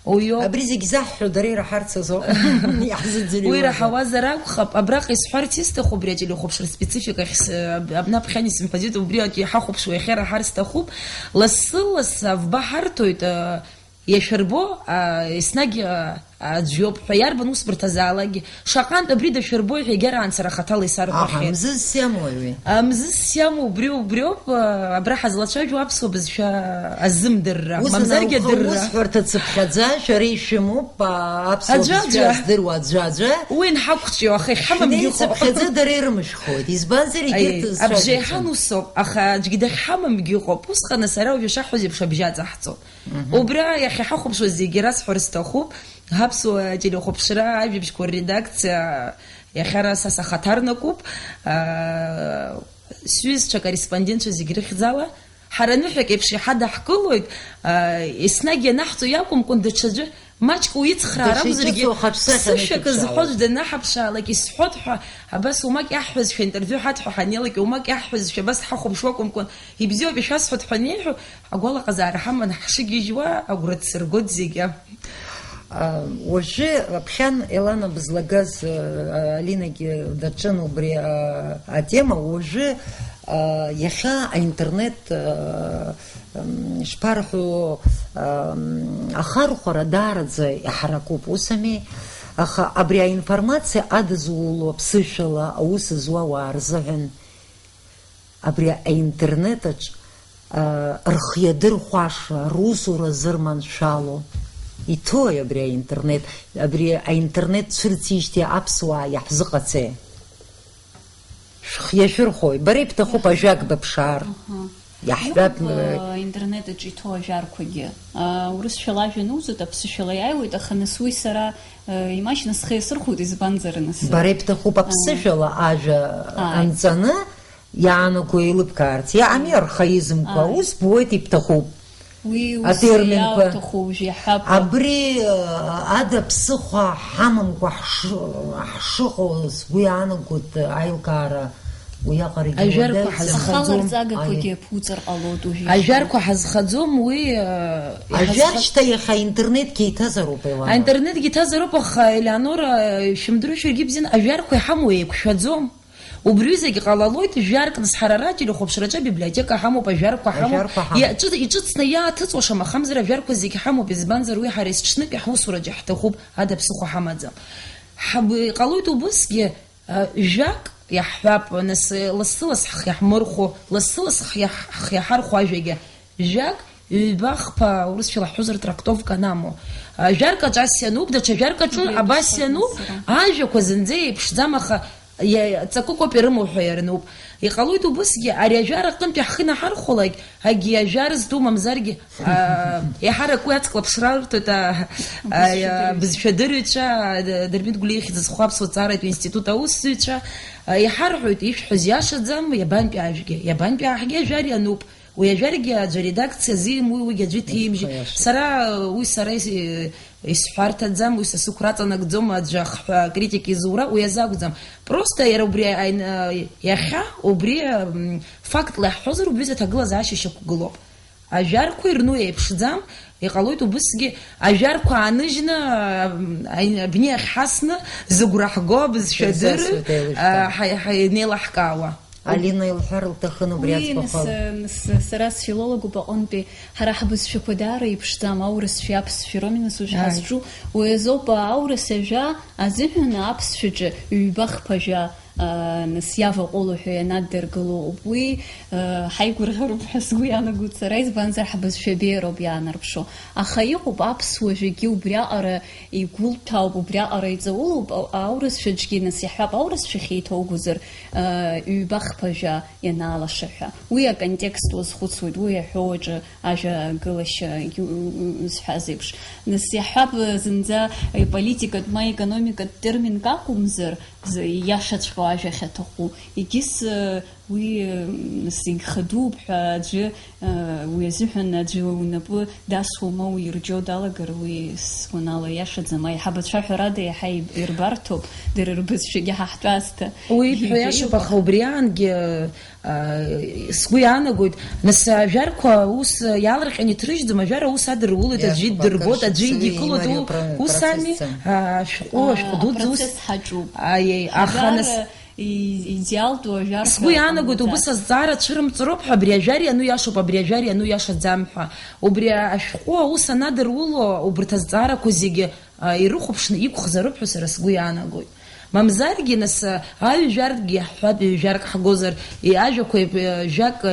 Уиоуп. Абри зегь заҳҳәо дара ираҳарц азоуп. Иаҳзыӡырҩуазар. Уи раҳауазар акәхап, абраҟа исҳәарц исҭаху убри ателехәаԥшра спецификахь с-, аб-, абнаԥхьан исымҳәаӡеит, убри ак иҳахәаԥшуа иахьа ираҳар сҭахуп. Лассы-лассы авба ҳарҭоит, а, иашәырбо, а, еснагь, а, аӡә иоуп ҳәа, иарбан усбарҭазаалакгьы. Шаҟантә абри дашәырбои ҳәа егьараан сара хаҭала исарҳәахьеит. Аҳа, мзызс иамоу уи? А, мзызс иамоу убриоуп, убриоуп, а, абра ҳазлацәажәо аԥсуа бызшәа азымдырра, ус мамзаргьы анауха, адырра. Усҳәарҭа цыԥхьаӡа шәара ишәымоуп, а, аԥсуа бызшәа аӡәаӡәа здыруа аӡәаӡәа. Уи нҳақәҿио, аха иҳамамгьы ыҟоуп. Шәнеицыԥхьаӡа дара ирымышәхуеит. Избанзар, егьырҭ, аиеи, зцәажәаӡом. Абжеиҳан усоуп, аха аӡәгьы дахьҳамамгьы ыҟоуп. Усҟан сара уажәы ишаҳҳәоз еиԥш абжьы аҵаҳҵон. Мгм. Убра иахьа ҳахәаԥшуаз зегьы расҳәар сҭахуп. Ҳаԥсуа телехәаԥшра ажәабжьқәа редакциа иахьа ара са сахаҭарнакуп. Аа, сҩызцәа корреспондентцәа зегь рыхьӡала. Ҳара ныҳәак еиԥш иҳадаҳкылоит, аа, еснагь ианаҳҵо иакәымкәан, даҽаӡәы маҷк уицхраар акәзаргьы, даҽа иҿыцу ахаҿсахьа ԥсышәак анышәыԥшаауа. Зҳәоз данаҳаԥшаалак, исҳәот ҳәа, абас уамак иаҳҳәазшәа, интервиу ҳаҭ ҳәа ҳаннеилак, уамак иаҳҳәазшәа, абас ҳахәаԥшуа акәымкәан, ибзиоуп ишәасҳәот ҳәа анеиҳәо, агәалаҟазаара ҳаман ҳшыгьежьуа агәра дсыргоит зегьы. А, уажәы, аԥхьан Елана бызлагаз, а, Алинагьы даҿын убри, а, атема, уажәы, а, иахьа аинтернет, а, м, шԥарҳәо, а, м, ахархәара даараӡа иҳаракуп, ус ами? Аха абри аинформациа адызуло аԥсышәала аус зуа ауаа рзыҳәан абри аинтернет аҿ, а, рхы иадырхәаша, русура зырманшәало. Иҭои абри аинтернет? Абри аинтернет цәырҵижьҭеи аԥсуаа иаҳзыҟаҵеи? Шәхы иашәырхәои? Бара ибҭахуп ажәак быԥшаар. Аҳа. Иаҳҳәап, иҟоуп, э, э, аинтернет аҿы иҭоу ажәарқәагьы. А, урысшәала ажәа нуҵоит, аԥсышәала иааиуеит, аха нас уи сара, э, имаҷны схы иасырхәоит, избанзар, нас, э, бара ибҭахуп аԥсышәала ажәа, ааи, анҵаны, иаанаго еилыбкаарц. Иаами архаизмқәа, ааи, ус буеит ибҭахуп. Уи ус атерминқәа иауҭаху уажә иаҳҳәап. Абри, э, ада ԥсыхәа ҳамамкәа ҳшы-, ҳшыҟоу сгәы иаанагоит, аилкаара уиаҟарагьы уадаҩӡам. Ажәарқәа ҳазхаӡом. Ахаларҵагақәагьы аиеи. Аԥуҵар ҟалоит уажә иаҳҳәап. Ажәарқәа ҳазхаӡом, уи, э, ажәар иҳазха-, шьҭа иаха интернетгьы иҭазароуп, Елана. Аинтернетгьы иҭазароуп, аха, Елеонора, э, шәымдыру шәаргьы бзиан, ажәарқәа иҳамоу еиқәшәаӡом. Убри зегь ҟалалоит, жәарк нас ҳара ара ателехәаԥшраҿы абиблиотека ҳамоуп, ажәарқәа ҳамоуп. Ажәарқәа ҳамоуп. Иаҿы-, иҿыцны иааҭыҵуа шамахамзар ажәарқәа зегь ҳамоуп, избанзар уи ҳара есҽнык иаҳусураҿы иаҳҭахуп, ада ԥсыхәа ҳамаӡам. Ҳаб-, иҟалоит убысгьы, а, жәак иаҳҳәап, нас, лассы-ласс ҳхы иаҳмырхәо, лассы-ласс ҳхы иаҳ-, ҳхы иаҳархәо ажәагьы. Жәак, ҩба, хԥа, урысшәала ҳҳәозар, трактовка анамоу. А, жәарк аҿы ас иануп, даҽа жәарк аҿы абас иануп, ажәақәа зынӡа еиԥшӡам, аха иа-, ҵакык ауп ирымоу ҳәа иарнуп. Иҟалоит убысгьы, ари ажәар аҟынтәи ҳхы инаҳархәалак, агьи ажәар зду мамзаргьы, а, еиҳарак уи ацклаԥшра арҭоит, а, а, абызшәадырҩцәа, а, Дырмит Гәлиа ихьӡ зху аԥсуа ҭҵааратә институт аусзуҩцәа, а, иҳарҳәоит, ишәҳәаз иашаӡам, иабантәи ажәгьы, иабантәи аҳгьы ажәар иануп. Уи ажәаргьы аӡәы аредакциа азимуи, уигьы аӡәы иҭимжьи. Аиаша. Сара, уи сара ис-, исҳәарҭаӡам, уи са сықәра аҵанакӡом, аӡәы ахҳәа акритика изура, уи азы акәӡам. Просто иара убри аин-, иахьа, убри, м, фактла иаҳҳәозар, убри изы аҭагылазаашьа шьақәгылоуп. Ажәарқәа ирну еиԥшӡам, иҟалоит убысгьы, ажәарқәа ааныжьны, м, аин-, абни ахь ҳасны, зыгәра ҳго абызшәа дыры, Ирзасуеит аилыжәга. А, ҳа-, ҳа-, инеилаҳкаауа. Алина илҳәар лҭахын убри Уи аӡбахә ала. Нас, нас сара сфилологуп аҟынтәи, ҳара ҳбызшәақәа даара иԥшӡам, аурысшәеи аԥсшәеи роуми нас уажә Ааи. ҳазҿу, уи азоуп аурыс ажәа азыҳәан аԥсшәаҿы ҩба хԥа ажәа, а, нас иаваҟәыло ҳәа ианаддыргыло ыҟоуп. Уи, а, ҳаигәырӷьароуп ҳәа сгәы иаанагоит сара, избанзар ҳбызшәа абеиароуп иаанарԥшуа. Аха иҟоуп аԥсуа жәагьы убриаҟара игәылҭәаауп, убриаҟара иҵаулоуп, а-, аурысшәаҿгьы, нас иаҳҳәап, аурысшәа ахьеиҭоугозар, а, ҩба хԥа ажәа ианаалаша ҳәа. Уи аконтекст уазхәыцуеит, уи аҳәоу аҿы ажәа агылашьа, ю-, зҳәаз еиԥш. Нас иаҳҳәап, зынӡа политикатә ма економикатә терминк акәымзар, з-, ииашаҵәҟьоу ажәа ахьаҭаху. Егьыс, уи, нас, егьхадууп ҳәа аӡәы, уи азыҳәан аӡәы унапы дасуама, уирџьо далагар, уи сгәанала иашаӡам. Аиҳабацәа, ҳәарада, иаҳа иб-, ирбарҭоуп, дара рбызшәагьы ҳаҳтәазҭа. Уи ибҳәо Егьа иашоуп, иҟоу. Аха убриаангьы, а, сгәы иаанагоит, нас, ажәарқәа ус иаалырҟьаны иҭрыжьӡом, ажәар аус адырулоит, аӡәы Иашоуп, иддыргоит, акыр аӡәы шықәса идикылоит, ҩеимариоу у-, апро-, ус ами, процессӡам. А, ашәҟәы, А, ашәҟәы дуӡӡа ус, апроцесс ҳаҿуп. Аиеи, аха нас Ҳажәар, и-, идеалтәу ажәар Сгәы ҳәа иаанагоит, ҟамлаӡац. Убыс азҵаара цәырымҵроуп ҳәа, абри ажәар иану иашоуп, абри ажәар иану иашаӡам ҳәа. Убри ашәҟәы аус анадыруло, убарҭ азҵаарақәа зегьы, а, ирыхәаԥшны иқәхзароуп ҳәа сара сгәы иаанагоит. Мамзаргьы, нас, а, аҩ-жәаркгьы иаҳҳәап, ҩ-жәарк ҳгозар, и-, ажәақәа, а, жәак, а,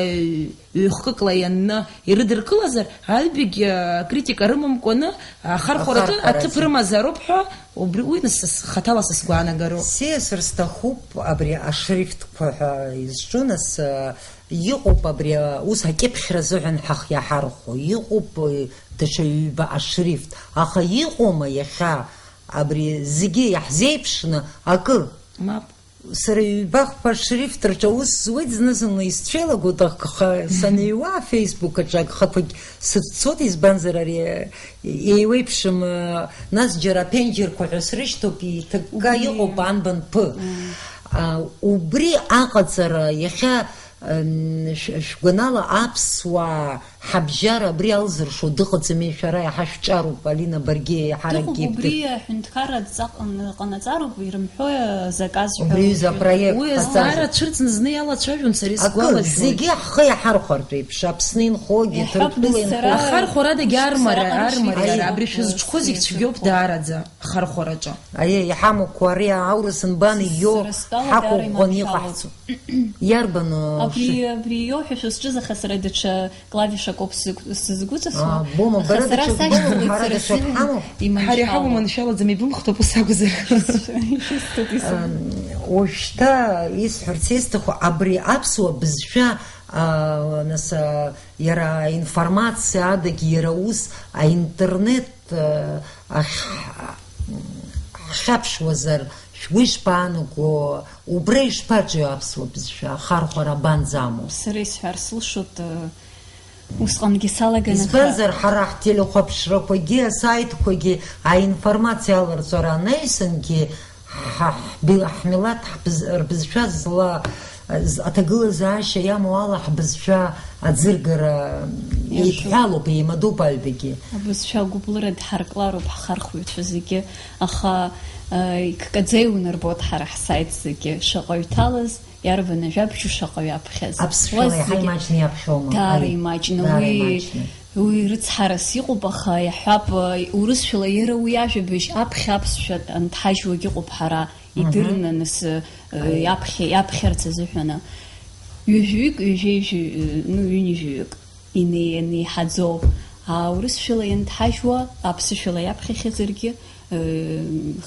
ҩ-хкыкла ианны ирыдыркылазар, аҩбагь, а, критика рымамкәаны, ахархәаратәы Ахархәара аҭыԥ азы. Рымазароуп ҳәа, убри, уи нас сас-, хаҭала са сгәаанагароуп. Сиасыр сҭахуп абри ашрифтқәа ҳәа изҿу, нас, а, иҟоуп абри, а, ус акьыԥхьра азыҳәан ҳах-, иаҳархәо, иҟоуп, а, даҽа ҩба ашрифт, аха иҟоума иахьа абри зегьы иаҳзеиԥшны акы? Мап. Сара ҩба-хԥа шрифт рҿы аус зуеит, зны-зынла исцәеилагоит, аха саныҩуа Facebook аҿы агхақәагь сыццот, избанзар ари еиуеиԥшым, нас џьара аԥенџьырқәа ҳәа срышьҭоуп, иҭыкка Убри. Иҟоуп анбан ԥы. Мм. А, убри аҟаҵара иахьа, м, шә-, шәгәанала аԥсуаа Ҳабжьара абри алзыршо дыҟаӡами, шәара иаҳа шәҿароуп, Алина, баргьы еиҳаракгьы Дыҟоуп, убри бдыр-, аҳәынҭқарра адҵа ҟан-, ҟанаҵароуп, ирымҳәои, заказ ҳәа Убри ҩыза уажәы. Апроект Уи ҟаҵазар. Азҵаара цәырҵны зны иалацәажәон, сара Акы, исгәалашәоит. Зегьы ҳхы иаҳархәартә еиԥш, Аԥсны инхогьы, Иаҳҳәап, Ҭырқәтәыла нас, сара инхогьы. Ахархәарада Шықәсқәа агьармариа, раҟара армариара, шәеиԥшуп абри шәызҿқәо зегь цәгьоуп даараӡа, ахархәараҿы. Аиеи, иҳамақәоу ари аурыс нбан иио, Сара стәала даара ҳақәыӷәӷәаны иманшәалоуп. Иҟаҳҵо. Иарбану Абри, ши- абри иоуҳәашәа сҿызаха сара даҽа клавишак ауп сзы-, сзызгәыҵасуа. А, бома, Аха бара сара даҽак сашьҭоуп, бома, ҳара сара даҽак сыҩуан ҳамоуп. Иманшәалоуп. Ҳара иҳамоу маншәалаӡам, ибымхтәуп ус акәзар. Ишәысҭоит, исымоуп. Ам, уажәшьҭа исҳәарц исҭаху, абри аԥсуа бызшәа, а, нас, а, иара аинформациа адагьы, иара ус аинтернет, а, ахь-, ҳхьаԥшуазар, шәгәы ишԥаанаго, убра ишԥаҿио аԥсуа бызшәа, ахархәара абанӡамоу? Сара исҳәар сылшоит, э, усҟангьы салаган, аха Избанзар, ҳара ҳтелехәаԥшрақәагьы, асаитқәагьы аинформациа аларҵәара анаҩсангьы, ҳа-, ҳби-, ҳмилаҭ ҳбыз-, рбызшәа зла, з-, аҭагылазаашьа иамоу ала ҳбызшәа аӡыргара Иашоуп. Еидҳәалоуп, еимадоуп аҩбагьы. Абызшәа агәыблыра дҳарклароуп ҳхархәаҩцәа зегьы, аха, э, иккаӡа иунарбоит ҳара ҳсайт зегьы, шаҟаҩ ҭалаз, иарбан ажәабжьу шаҟаҩ аԥхьаз. Аԥсшәала Уа иаҳа зегьы имаҷны иаԥхьоума? Дара Ари. Имаҷны. Дара Уи, имаҷны. Уи рыцҳарас иҟоуп, аха иаҳҳәап, э, урысшәала иара уи ажәабжь аԥхьа аԥсшәа анҭҳажьуагь ыҟоуп ҳара, Мгм. Идырны, нас, э, Аиеи. Иаԥхьа, иаԥхьарц азыҳәаны. Ҩажәаҩык, ҩажәеи-, ҩажәи-, э, ну, ҩынҩажәаҩык. Инеи-, инеиҳаӡоуп. Аурысшәала ианҭҳажьуа, аԥсышәала иаԥхьахьазаргьы, э,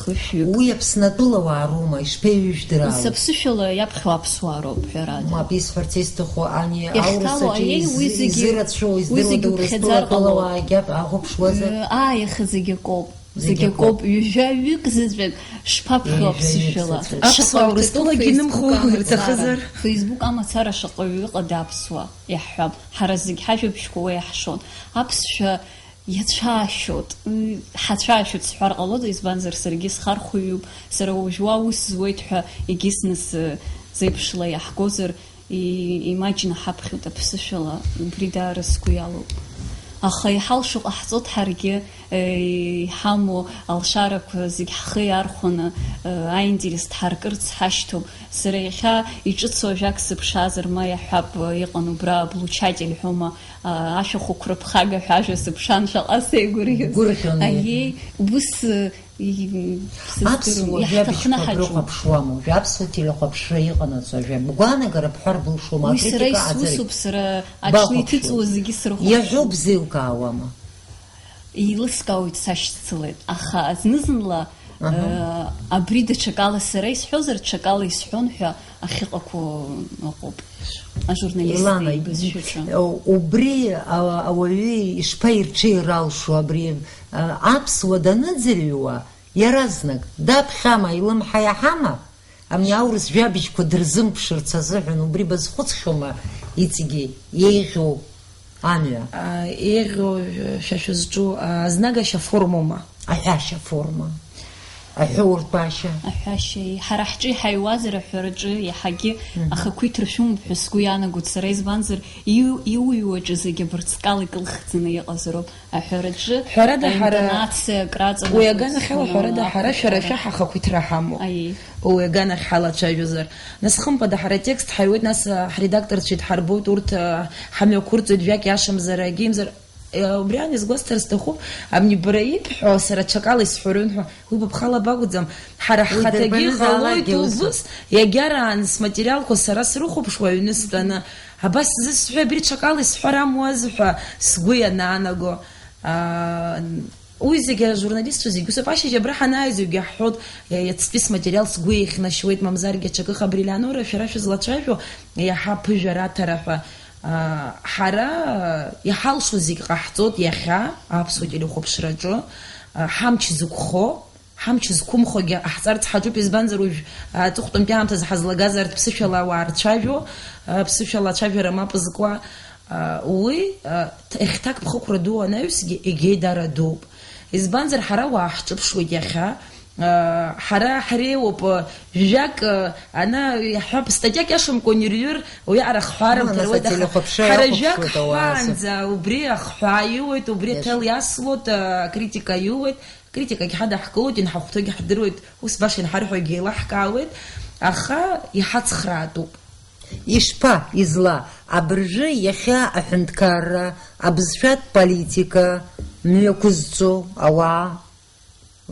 хышәҩык. Уи Аԥснатәыла уаа роума, ишԥеиҩыжәдыраауеи? Нас аԥсышәала иаԥхьо аԥсуаа роуп, ҳәарада. Мап, исҳәарц исҭаху, ани Иахьтәало аурысаҿы аиеи, уи из-, зегьы, изырацәоу, уи издыруа зегьы Урыстәыла уԥхьаӡар ҟалома? Атәылауаагьы аҳ-, ахәаԥшуазар? Э, аа, иахьа зегьы акоуп. Зегь акоуп, ҩажәа ҩык заҵәык шԥаԥхьо аԥсышәала? Аԥсуаа Урыстәылагьы инымхо ирҭахызар? Facebook амацара шаҟаҩы ыҟада аԥсуа, иаҳҳәап. Ҳара зегь ҳажәабжьқәа уа иаҳшон. Аԥсшәа иацәаашьоит, ыы, ҳацәаашьоит сҳәар ҟалода, избанзар, саргьы схархәаҩуп, сара уажә уа ус зуеит ҳәа егьыс нас, ы, зеиԥшла иаҳгозар, и-, имаҷны ҳаԥхьоит аԥсышәала, убри даара сгәы иалоуп. Аха иҳалшо ҟаҳҵоит ҳаргьы, ы, иҳамоу алшарақәа зегь ҳхы иархәаны, ы, аинтерес дҳаркырц ҳашьҭоуп. Сара иахьа иҿыцу ажәак сыԥшаазар, ма иаҳҳәап, ы, иҟан убра облучатель ҳәоума, а, ашәахәақәа рыԥхага ҳәа ажәа сыԥшаан, шаҟа сеигәырӷьоз. Гәырӷьон, еиҳа. Аиеи, ус, и, сыздырам, аԥсуа иаҳҭахны жәабжьқәа ҳаҿу. Брыхәаԥшуама уажәы, аԥсуа телехәаԥшра иҟанаҵо ажәа? Бгәаанагара бҳәар былшома, уи сара акритика исусуп, ааӡарҩ-, сара аҽны бахәаԥшуа. Иҭыҵуа зегьы срыхәаԥшуп. Иаҳәоуп, бзеилкаауама? Еилыскаауеит, сашьцылеит, аха зны-зынла, аҳа, э, абри даҽакала сара исҳәозар, ҽакала исҳәон ҳәа ахьыҟақәоу ыҟоуп. Ажурналистцәа Илана, еибашьраҿы. Убри, а, ауаҩы ишԥаирҽеира алшо абри, а, аԥсуа даныӡырҩуа, иаразнак, даԥхьама, илымҳа иаҳама? Абни аурыс жәабжьқәа дырзымԥшырц азыҳәан убри базхәыцхьоума иҵегьы еиӷьу амҩа? А, еиӷьу, шәа шәызҿу, а, азнагашьа формоума? Аҳәашьа форма. Аҳәоуртәашьа. Аҳәашьа, ҳара ҳҿы иҳаиуазар аҳәараҿы иаҳагьы, мгм, ахақәиҭра шәымоуп ҳәа сгәы иаанагоит сара, избанзар, иу-, иуҩуаҿы зегьы абырҵкала икылхӡаны иҟазароуп. Аҳәараҿы ҳәарада, ҳара аинтонациа акраҵанакуеит, уи аганахьала, ҳәарада, ҳара шәара шәаҳа ахақәиҭра ҳамоуп. Аиеи. Уи аганахь ҳалацәажәозар. Нас, хымԥада, ҳара атекст ҳаҩуеит, нас, а, ҳредакторцәа идҳарбоит, урҭ, а, ҳамҩақәырҵоит, жәак иашамзар, акгьы имзар. Э, убри аан изгәасҭар сҭахуп, абни бара ибҳәо, сара ҽакала исҳәарын ҳәа, уи быԥхала бакәӡам. Ҳара уи ҳхаҭагьы дырбанызаалакгьы ҟалоит усоуп. Убыс, иагьараан сматериалқәа сара срыхәаԥшуа аҩны стәаны. Абас зысҳәа, абри ҽакала исҳәар амуаз ҳәа сгәы ианаанаго. Аа, уи зегьы ажурналистцәа зегьы усоуп. Ашьыжь абра ҳанааизоугьы ҳҳәоит, иа-, иацтәи сматериал сгәы еихьнашьуеит, мамзаргьы аҽакы хабрилианура шәара шәызлацәажәо, иаҳа аԥыжәара аҭара ҳәа. Аа, ҳара иҳалшо зегь ҟаҳҵоит иахьа аԥсуа телехәаԥшраҿы, аа, ҳамч зықәхо. Ҳамч зқәымхогьы ҟаҳҵарц ҳаҿуп, избанзар, уажә, а, аҵыхәтәантәи аамҭазы ҳазлагаз арҭ ԥсышәала ауаа рцәажәо, а, ԥсышәала ацәажәара мап зкуа, а, уи, а, ҭ-, иахьҭак ԥхықәра ду анаҩсгьы, егьеидара дууп. Избанзар, ҳара уаа ҳҿыԥшуеит иахьа, а, ҳара ҳреиуоуп, а, жәак, а, ана, иаҳҳәап, статиак иашамкәа унирҩыр, уи аҟара ахҳәаара Ма, нас мҭаруеит, аха ателехәаԥшра ҳара жәак иахәаԥшуеит ауаа азы. Ҳҳәаанӡа, убри ахҳәаа иуеит, убри Иашоуп. Аҭел иасуеит, а, акритика иуеит. Критикагь ҳадаҳкылоит, инҳахәҭоугь ҳдыруеит, ус баша инҳарҳәогь еилаҳкаауеит, аха иҳацхраатәуп. Ишԥа, изла, абыржәы иахьа аҳәынҭқарра, абызшәатә политика мҩақәызҵо ауаа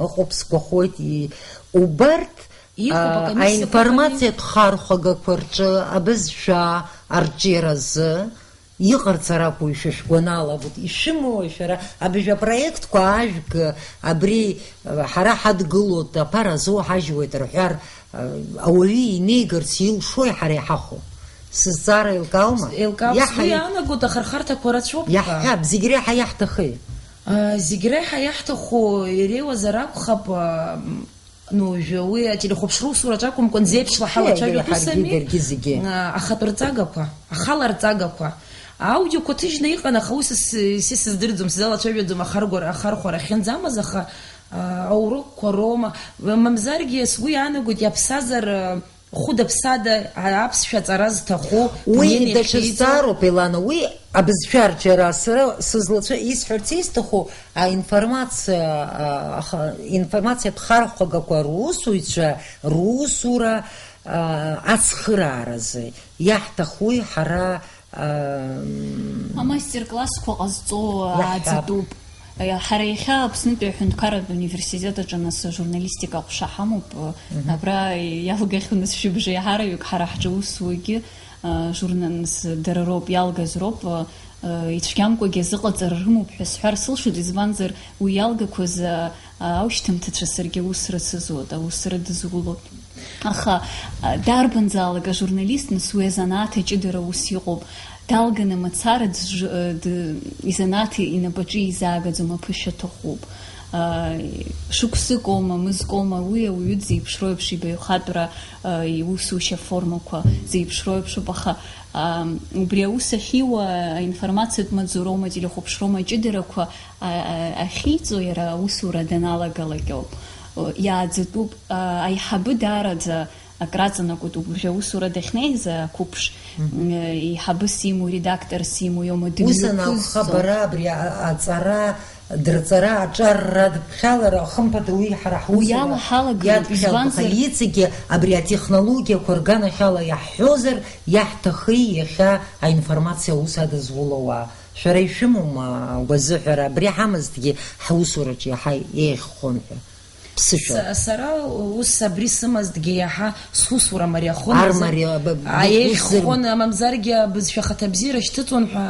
ыҟоуп, сгәахәуеит, и-, убарҭ, Иҟоуп, а, акомиссиақәа аинформациатә хархәагақәа рҿы абызшәа арҿиаразы Иҟарҵар акәу, шәа шәгәанала, вот, ишәымоу шәара абыржә апроектқәа аажәг, абри, э, ҳара ҳадгылоит, аԥара азоуҳажьуеит рҳәар, э, ауаҩы инеигарц илшои ҳара иҳахәо? Сызҵаара еилкааума? Еилкаауп, Иаҳа сгәы иаанагоит ахырхарҭақәа рацәоуп ҳәа. Иаҳҳәап, зегь реиҳа иаҳҭахи? А, зегь реиҳа иаҳҭаху иреиуазар акәхап, а, Ну, уажәы уи ателехәаԥшра усураҿ акәымкәан, зеиԥшла ҳалацәажәатәы Егьи ҳаргьы сами, даргьы зегьы. А, ахатә рҵагақәа, ахала рҵагақәа. Аудиоқәа ҭыжьны иҟан, аха уи сыс-, сисыздырӡом, сзалацәажәаӡом ахаргәара-, ахархәара ахьынӡамаз, аха, а, аурокқәа роума, мамзаргьы сгәы иаанагоит, иаԥсазар, а, хәыда-ԥсада, а, аԥсшәа аҵара зҭаху Уи дунеи даҽа нахьхьиҵо. Зҵаароуп, Елана, уи абызшәа арҿиара, сара сызлацәа-, исҳәарц исҭаху, Аинформациа, а, аха-, информациатә хархәагақәа русуҩцәа русура, а, ацхырааразы иаҳҭахуи ҳара, а, Амастер-классқәа ҟазҵо Иаҳҳәап. Ааӡатәуп. Ҳара иахьа Аԥснытәи аҳәынҭқарратә университет аҿы нас ажурналистика аҟәша ҳамоуп. Мгм. Абра иалгахьоу нас шәыбжеиҳараҩык ҳара ҳҿы усугьы, а, журнал-, нас дара роуп, иалгаз роуп, а, ицәгьамкәагьы азыҟаҵара рымоуп ҳәа сҳәар сылшоит, избанзар, уи иалгақәаз, а, аушьҭымҭацәа саргьы аус рыцызуеит, аус рыдызулоит. Аха, а, дарбанзаалак ажурналист, нас, уи азанааҭ аҷыдара ус иҟоуп. Далганы мацара дж-, д-, изанааҭ инапаҿы изаагаӡом, аԥышәа аҭахуп. Шықәсыкоума, мызкоума, уи ауаҩы дзеиԥшроу еиԥш ибаҩхатәра, иусушьа формақәа зеиԥшроу еиԥшуп, аха, ам, убри аус ахьиуа аинформациатә маҵзуроума, ателехәаԥшроума аҷыдарақәа, а, а, ахьиҵо иара аусура даналагалак ауп. Иааӡатәуп, а, аиҳабы даараӡа акраҵанакуеит, убри аусура дахьнеиз ақәыԥш, Мгм. м, еиҳабыс имоу, редакторс имоу иоума, Ус анакәха, дымҩаԥызҵо. Бара абри а-, аҵара, дырҵара, аҿарра, дыԥхьалара, хымԥада уи ҳара ҳусура Уи ала ҳалагоит, иадԥхьалт, избанзар, аха иҵегьы абри атехнологиақәа рганахьала иаҳҳәозар, иаҳҭахи иахьа аинформациа аус адызулоу ауаа? Шәара ишәымоума агәазыҳәара, абри ҳамазҭгьы ҳусураҿы иаҳа еиӷьхон ҳәа? Ԥсышәала. Са-, сара ус абри сымазҭгьы иаҳа сусура мариахон. Ар мариа-, б-, б-, Аиеиӷьхон, б-, мамзаргьы абызшәа ахаҭабзиара шьҭыҵуан ҳәа,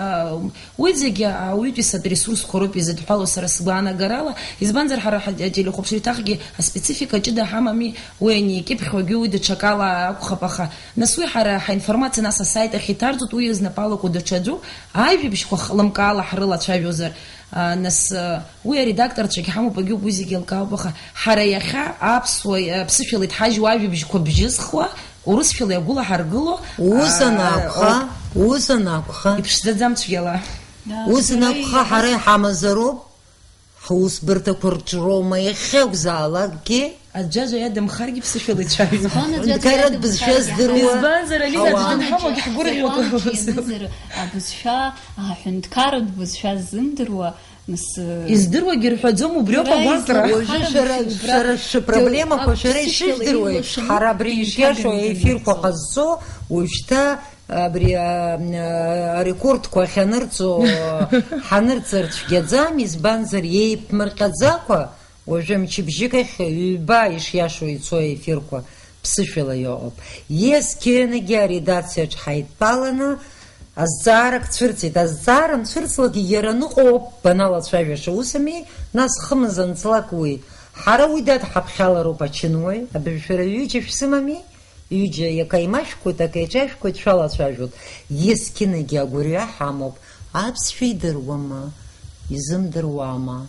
уи зегьы ауаҩытәыҩсатә ресурсқәа роуп изыдҳәалоу сара сгәаанагарала, избанзар ҳара ҳа-, ателехәаԥшра еиҭахгьы аспецифика ҷыда ҳамами, уи аникьыԥхьуагьы уи даҽакала акәхап, аха нас уи ҳара ҳаинформациа нас асайт ахь иҭарҵоит, уи знапы алаку даҽаӡәуп, ажәабжьқәа хлымкаала ҳрылацәажәозар, а, нас, а, Уи аредакторцәагь ҳамоуп, агьоуп, уи зегьы еилкаауп, аха ҳара иахьа аԥсуа, аԥсышәала иҭҳажьуа ажәабжьқәа бжьызхуа, урысшәала иагәылаҳаргыло, Ус а, анакәха, ауп. Ус анакәха. Иԥшӡаӡам цәгьала. Да, Ус џьара анакәха, иаҳаз- ҳара иҳамазароуп, ҳусбарҭақәа рҿроума иахьакәзаалакгьы. Аӡәаӡәа иадамхаргьы ԥсышәала ицәажәоит. Избан аӡәаӡәа Нкарад иадамхаргьы бызшәа здыруа. Избанзар, Алина, Ауаа. Аӡәы дынҳамоугь ҳгәырӷьоит. Закәанк ианызар, абызшәа, аҳәынҭқарратә бызшәа ззымдыруа, Нас, э, Издыруагьы рҳәаӡом, убриоуп Уара агәаҟра. излоуҳәара Уажәы шәара, мшәан, убра шәара шәыпроблемақәа шәара ишыжәдыруеи, ҳара абри ишиашоу аефирқәа ҟазҵо, уажәшьҭа абри, а, а, арекордқәа ахьанырҵо, ҳанырҵар цәгьаӡам, избанзар, еиԥмырҟьаӡакәа, уажәы мчыбжьык ахь ҩба ишиашоу ицо аефирқәа, ԥсышәала иҟоуп. Есқьынагьы аредакциаҿ ҳаидтәаланы, Азҵаарак цәырҵит, азҵаара анцәырҵлакгьы иара ныҟәоуп баналацәажәаша, усами, нас хымз анҵлак уи. Ҳара уи дадҳаԥхьалароуп ачынуаҩ, абыржә шәара ҩыџьа шәсымами? Ҩыџьа иака имашәкуеит, ака иҿашәкуеит, шәалацәажәоит. Есқьынагьы агәырҩа ҳамоуп, аԥсшәа идыруама, изымдыруама?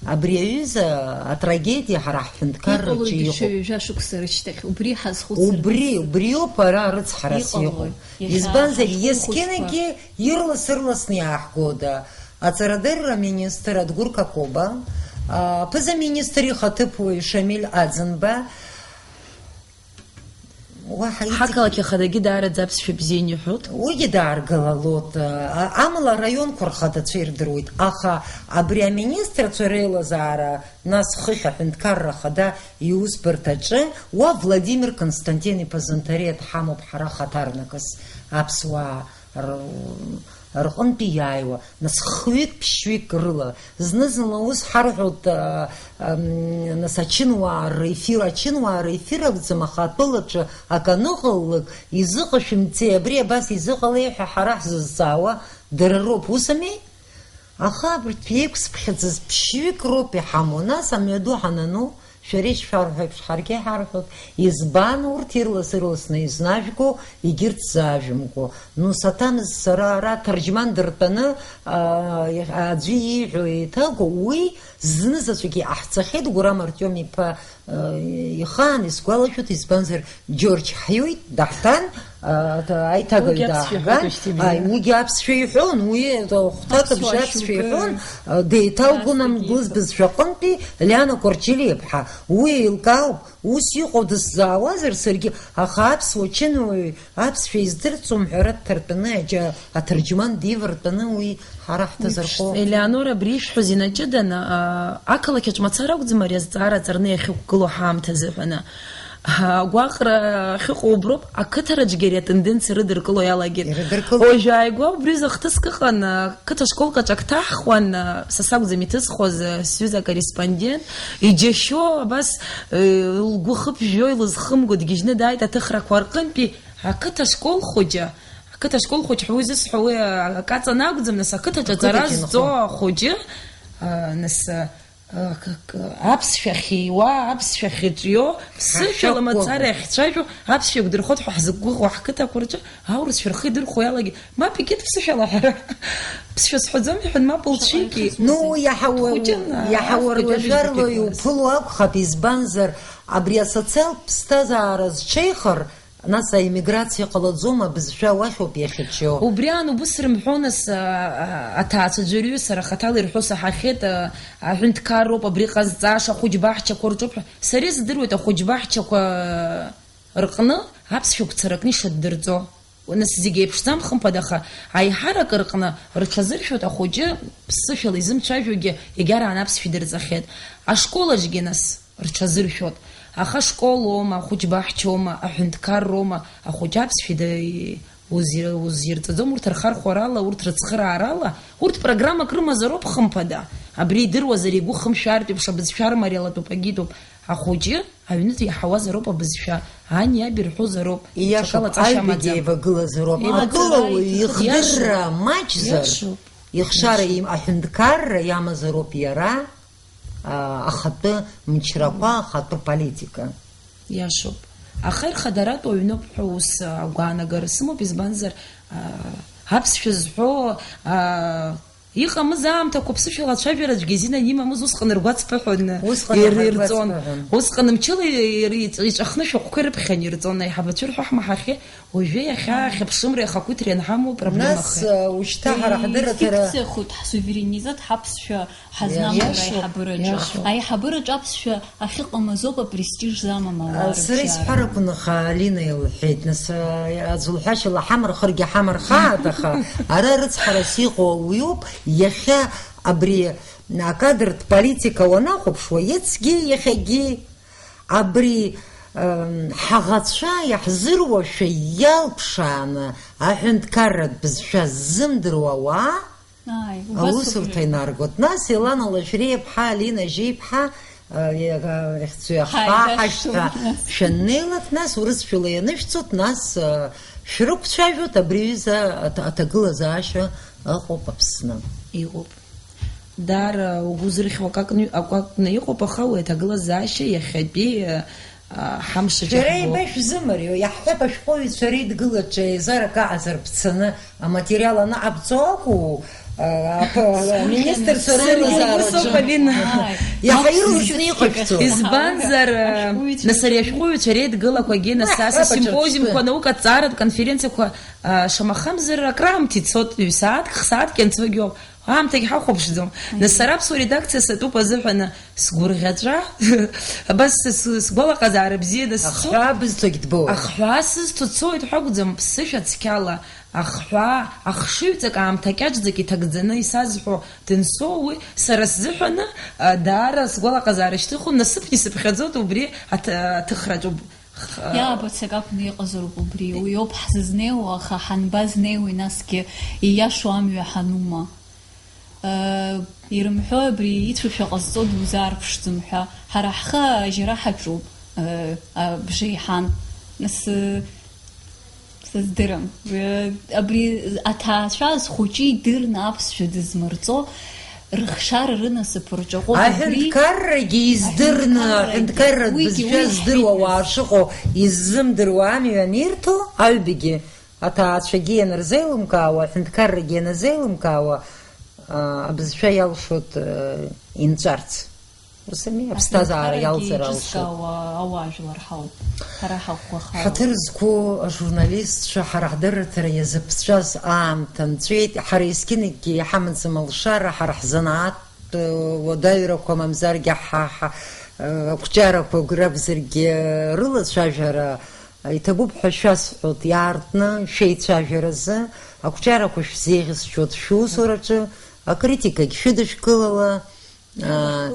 Абри аҩыза атрагедиа ҳара ҳҳәынҭқарраҿы Иҟалоит иҟоуп. Даҽа ҩажәа шықәса рышьҭахь, убри ҳазхәыцырц. Убри, убриоуп ара арыцҳарас Иҟалоит. Иҟоу. Иахьа Избанзар, ҳашколхәыҷқәа есқьынагьы ирлас-ырласны иааҳгода? Аҵарадырра аминистр Адгәыр Какоба, а, аԥыза-министр ихаҭыԥуаҩ Шамиль Аӡынба, Уаҳа иҵегь Ҳақалақь ахадагьы даараӡа аԥсшәа бзианы иҳәоит. Уигьы дааргалалоит, а-, амала араионқәа рхадацәа ирдыруеит, аха абри аминистрцәа реилазаара, нас хыхь аҳәынҭқарра ахада иусбарҭаҿы, уа Владимир Константин-иԥа Занҭариа дҳамоуп ҳара хаҭарнакыс аԥсуаа р-, рҟынтәи иааиуа, нас хҩык-ԥшьҩык рыла, зны-зынла ус ҳарҳәоит, а, ам, нас ачынуаа рефир, ачынуаа рефир акәӡам, аха атәылаҿы акы аныҟалалак, изыҟашәымҵеи, абри абас изыҟалеи ҳәа ҳара ҳзызҵаауа дара роуп, усами? Аха абарҭ еиқәсыԥхьаӡаз ԥшьҩык роуп иҳамоу, нас амҩаду ҳанану, Шәара ишшәарҳәо еиԥш, ҳаргьы иҳарҳәоит, избан урҭ ирлас-ырласны изнажәго, егьырҭ заажәымго? Ну, саҭамыз сара ара ҭарџьман дыртәаны, аа, аӡәы ииҳәо еиҭаго, уи зынзаҵәык иҟаҳҵахьеит, Гәырам Артиом-иԥа, э, ихаан исгәалашәоит, избанзар, Џьорџь ҳиуит, даҳҭан, а, аиҭагаҩ Уигьы аԥсшәа дааҳган, иҳәоит, Ошьҭиба. Ааи, уигьы аԥсшәа иҳәон, уи хәҭак Аԥсуаа абжьы шьоукы аԥсшәа иҳәон, деиҭалгон Аԥсуаагьы Амгәыз бызшәаҟынтәи Лиана Корчилиаԥҳа. Уи еилкаауп, ус иҟоу дысзаауазар саргьы, аха аԥсуа чынуаҩ аԥсшәа издырӡом ҳәа рыҭ ҭартәаны аџьа-, аҭырџьман дивартәаны уи Ҳара ҳҭазырхо. Елеонора, абри ишәҳәаз инаҷыданы, аа, ақалақь аҿы мацара акәӡам ари азҵаара аҵарны иахьықәгылоу ҳаамҭазы ҳәаны. Ҳа, агәаҟра ахьыҟоу уброуп, ақыҭараҿгьы ари атенденциа рыдыркыло иалагеит. Ирыдыркылоит. Уажәааигәа убри аҩыза хҭыск ыҟан, ақыҭа школк аҿы ак ҭаҳхуан, са сакәӡам иҭысхуаз, сҩыза акорреспондент, иџьашьо, абас, лгәы хыԥжәо, илызхымго дгьежьны дааит аҭыхрақәа рҟынтәи, ақыҭа школ хәыҷы. Ақыҭа школ хәыҷ ҳәа уи зысҳәо, уи акаҵа анакәӡам, нас, ақыҭаҿы аҵара Ақыҭаҿы зҵо инхо. Ахәыҷы, а, нас, а, Аԥсшәа ахьиуа, аԥсшәа ахьыҿио, ԥсышәала мацара иахьцәажәо, аԥсшәа еиқәдырхоит ҳәа ҳзықәгәыӷуа ҳқыҭақәа рҿы аурысшәа рхы идырхәо иалагеит. Мап, егьырҭ ԥсышәала ҳәара. Ԥсшәа сҳәаӡом, иҳәан, мап, лцәики. Ну, иаҳа уа-, Дхәыҷын, иаҳа афбатәи уарлашәарло абыржәгьы класс. Иуԥыло акәхап, избанзар, абри асоциалтә ԥсҭазаара зҽеихар, нас аиммиграциа ҟалаӡом, абызшәа уахь ауп иахьыҿио. Убри аан убыс рымҳәо, нас, а, а, аҭаацәа ӡәырҩы сара хаҭала ирҳәо саҳахьеит, а, аҳәынҭқарроуп абри ҟазҵаша, ахәыҷбаҳчақәа рҿоуп ҳәа. Сара издыруеит ахәыҷбаҳчақәа рҟны аԥсшәа гәцаракны ишаддырҵо. Нас зегь еиԥшӡам, хымԥада, аха аиҳарак рҟны рҽазыршәоит ахәыҷы ԥсышәала изымцәажәогьы, егьараан аԥсшәа идырҵахьеит. Ашкол аҿгьы, нас, рҽазыршәоит. Аха ашколоума, ахәыҷбаҳчоума, аҳәынҭқарроума, ахәыҷы аԥсшәа ида-, узи-, узирҵаӡом, урҭ рхархәарала, урҭ рыцхыраарала, урҭ программак рымазароуп, хымԥада. Абри идыруазар, игәы хымшәартә еиԥш, абызшәа рмариалатәуп, агьитәуп. Ахәыҷы аҩнытә иаҳауазароуп абызшәа, ани аби рҳәозароуп, Ииашоуп, ҽакала ҵашьа аҩбагьы амаӡам. Еивагылазароуп. Еивагылазароуп, Акыла уаҩы ихдырра ииашоуп. Маҷзар, Ииашоуп. Ихшара Ииашоуп. Им-, аҳәынҭқарра иамазароуп иара, а, ахатәы мчрақәа, ахатәы политика. Ииашоуп. Аха ирхадаратәу аҩноуп ҳәа ус, а, агәаанагара сымоуп, избанзар, а, аԥсшәа зҳәо, а, Иҟамыз аамҭақәа ԥсышәала ацәажәара аӡәгьы азин анимамыз, усҟан ргәаҵԥыҳәон. Усҟан ир-, аҳ-, ирҵон. Ргәаҵԥыҳәон. Усҟан мчыла ир-, иҵ-, иҵәахны шәҟәқәа ирыԥхьан ирҵон, аиҳабацәа ирҳәо ҳмаҳахьеит. Уажәы иахьа хьыԥшымреи ахақәиҭреи анҳамоу проблема Нас, ахеит. Э, ушьҭа ҳара ҳдырраҭара фикциахоит ҳсуверенитет, ҳаԥсшәа ҳазнамгар Иашоуп, аиҳабыраҿы. Иашоуп. Аиҳабыраҿы аԥсшәа ахьыҟамыз ауп апрестиж замам ауаа Сара рыбжьара. Исҳәарақәан, аха Алина илҳәеит, нас, э, аӡә лҳәашьала ҳамырхыргьы ҳамырхааит, аха ара рыцҳарас иҟоу уиоуп, иахьа абри акадртә политика уанахәаԥшуа, иацгьы иахьагьы абри, эм, ҳаӷацәа иаҳзыруашәа иалԥшааны аҳәынҭқарратә бызшәа ззымдыруа ауаа Ааи, убас ауп. Аусурҭа инаргоит. Нас Елана Лашәриаԥҳа, Алина Жьеиԥҳа, э, иа-, ихьӡу иахҳәа, Ҳаи, ҳашьҭа дашшуп, нас. Шәаннеилак, нас урысшәала ианышәҵоит, нас, э, шәрықәцәажәоит, абри аҩыза аҭ-, аҭагылазаашьа ыҟоуп Аԥсны. Иҟоуп. Даара угәы зырхьуа акакны, акәакәны иҟоуп, аха уи аҭагылазаашьа иахьатәи, э, а, ҳамш Шәара аҿы ҳбо. Еибашәзымариоу, иаҳҳәап, ашәҟәыҩҩцәа реидгылаҿы еизарак аҟазар бцаны аматериал анаҟабҵо акәу, а, ап-, аминистрцәа Саргьы реилазаараҿы? Усоуп, Алина. Ааи. Иаҳа ирласны иҟашәҵо. Избанзар, а, Ашәҟәыҩҩцәа нас ари ашәҟәыҩҩцәа реидгылақәагьы, нас Аҳ, ас асимпозиумқәа, аҿырԥштәы. Анаукатә ҵааратә конференциақәа, а, шамахамзар акраамҭа ицоит, ҩ-сааҭк, сааҭк ианцогьы ауп. Аамҭагь ҳахәаԥшӡом. Нас сара аԥсуа редакциа сатәуп азыҳәан сгәырӷьаҵәа, абас с-, с-, сгәалаҟазаара бзианы сцо. Ахҳәаа бызҭогь дбоуеит. Ахҳәаа сызҭо дцоит ҳәа акәӡам, ԥсышәа цқьала ахҳәаа, ахшыҩҵак аамҭа кьаҿӡак иҭагӡаны исазҳәо дынсоу уи, сара сзыҳәаны, а, даара сгәалаҟазаара шьҭыхуан, насыԥгьы сыԥхьаӡоит убри аҭ-, аҭыхраҿы. Х-, Иаабац акакәны иҟазароуп убри. Уи ауп ҳзызнеиуа, аха ҳанбазнеиуеи насгьы, ииашоу амҩа ҳанума? Э, ирымҳәо абри ицәашәа ҟазҵо дузаарԥшӡом ҳәа. Ҳара ҳхы ажьара ҳаҿуп, э, абжеиҳан. Нас, э, сыздырам. Э, абри аҭаацәа зхәыҷы идырны аԥсшәа дызмырҵо, рыхшара рынасыԥ рҿаҟәоуп убри. Аҳәынҭқаррагьы издырны, аҳәынҭқаррагьы, аҳәынҭқарратә уигьы, бызшәа уи здыруа ауаа ҳаиҭаз. Шыҟоу иззымдыруа амҩа анирҭо, аҩбагьы, аҭаацәагьы ианырзеилымкаауа, аҳәынҭқаррагьы ианазеилымкаауа, а, абызшәа иалшоит, а, инҵәарц. Ус ами, аԥсҭазаара аҳәынҭқаррагьы иалҵыр алшоит. Еиҿызкаауа ауаажәлар ҳауп, ҳара ҳаӷәӷәахароуп. Ҳаҭыр зқәу ажурналистцәа ҳара ҳдырраҭара иазыԥҵәаз аамҭа нҵәеит, ҳара есқьынакгьы иҳамаӡам алшара, ҳара ҳзанааҭтә, э, уадаҩрақәа мамзаргьы ҳа, ҳа, э, ақәҿиарақәа ракәзаргьы, э, рылацәажәара иҭабуп ҳәа шәасҳәоит, иаартны шәеицәажәаразы, ақәҿиарақәа шәзеиӷьасшьоит шәусураҿы, акритикагь шәыдышәкылала, Аа,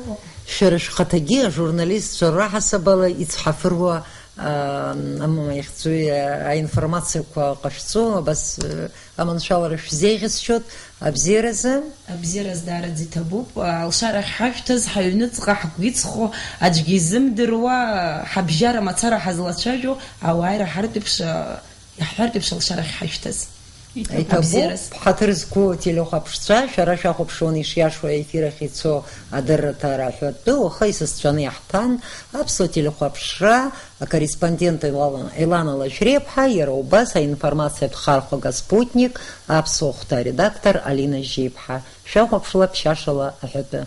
шәара шәхаҭагьы ажурналистцәа раҳасабала ицҳафыруа, аа, ам-, ихьӡуи, а, аинформациақәа ҟашәҵо, абас, э, аманшәалара шәзеиӷьасшьоит, абзиаразы. Абзиараз даараӡа иҭабуп. Алшарахь ҳашәҭаз, ҳаҩныҵҟа ҳгәиҵхо, аӡәгьы изымдыруа, ҳабжьара мацара ҳазлацәажәо, ауааира ҳартә еиԥш, а, иаҳҳәартә еиԥш, алшарахь ҳашәҭаз. Иҭабуп, ҳаҭыр зқәу телехәаԥшцәа, шәара шәахәаԥшуан ишиашоу аефир ахь ицо адырраҭара аҳәатәы, уаха исасцәаны иаҳҭан, аԥсуа телехәаԥшра акорреспондент Елана, Елана Лашәриаԥҳа, иара убас аинформациатә хархәага Спутник аԥсуа хәҭа аредактор Алина Жьеиԥҳа. Шәахәаԥшла ԥшьашала аҳәатәы.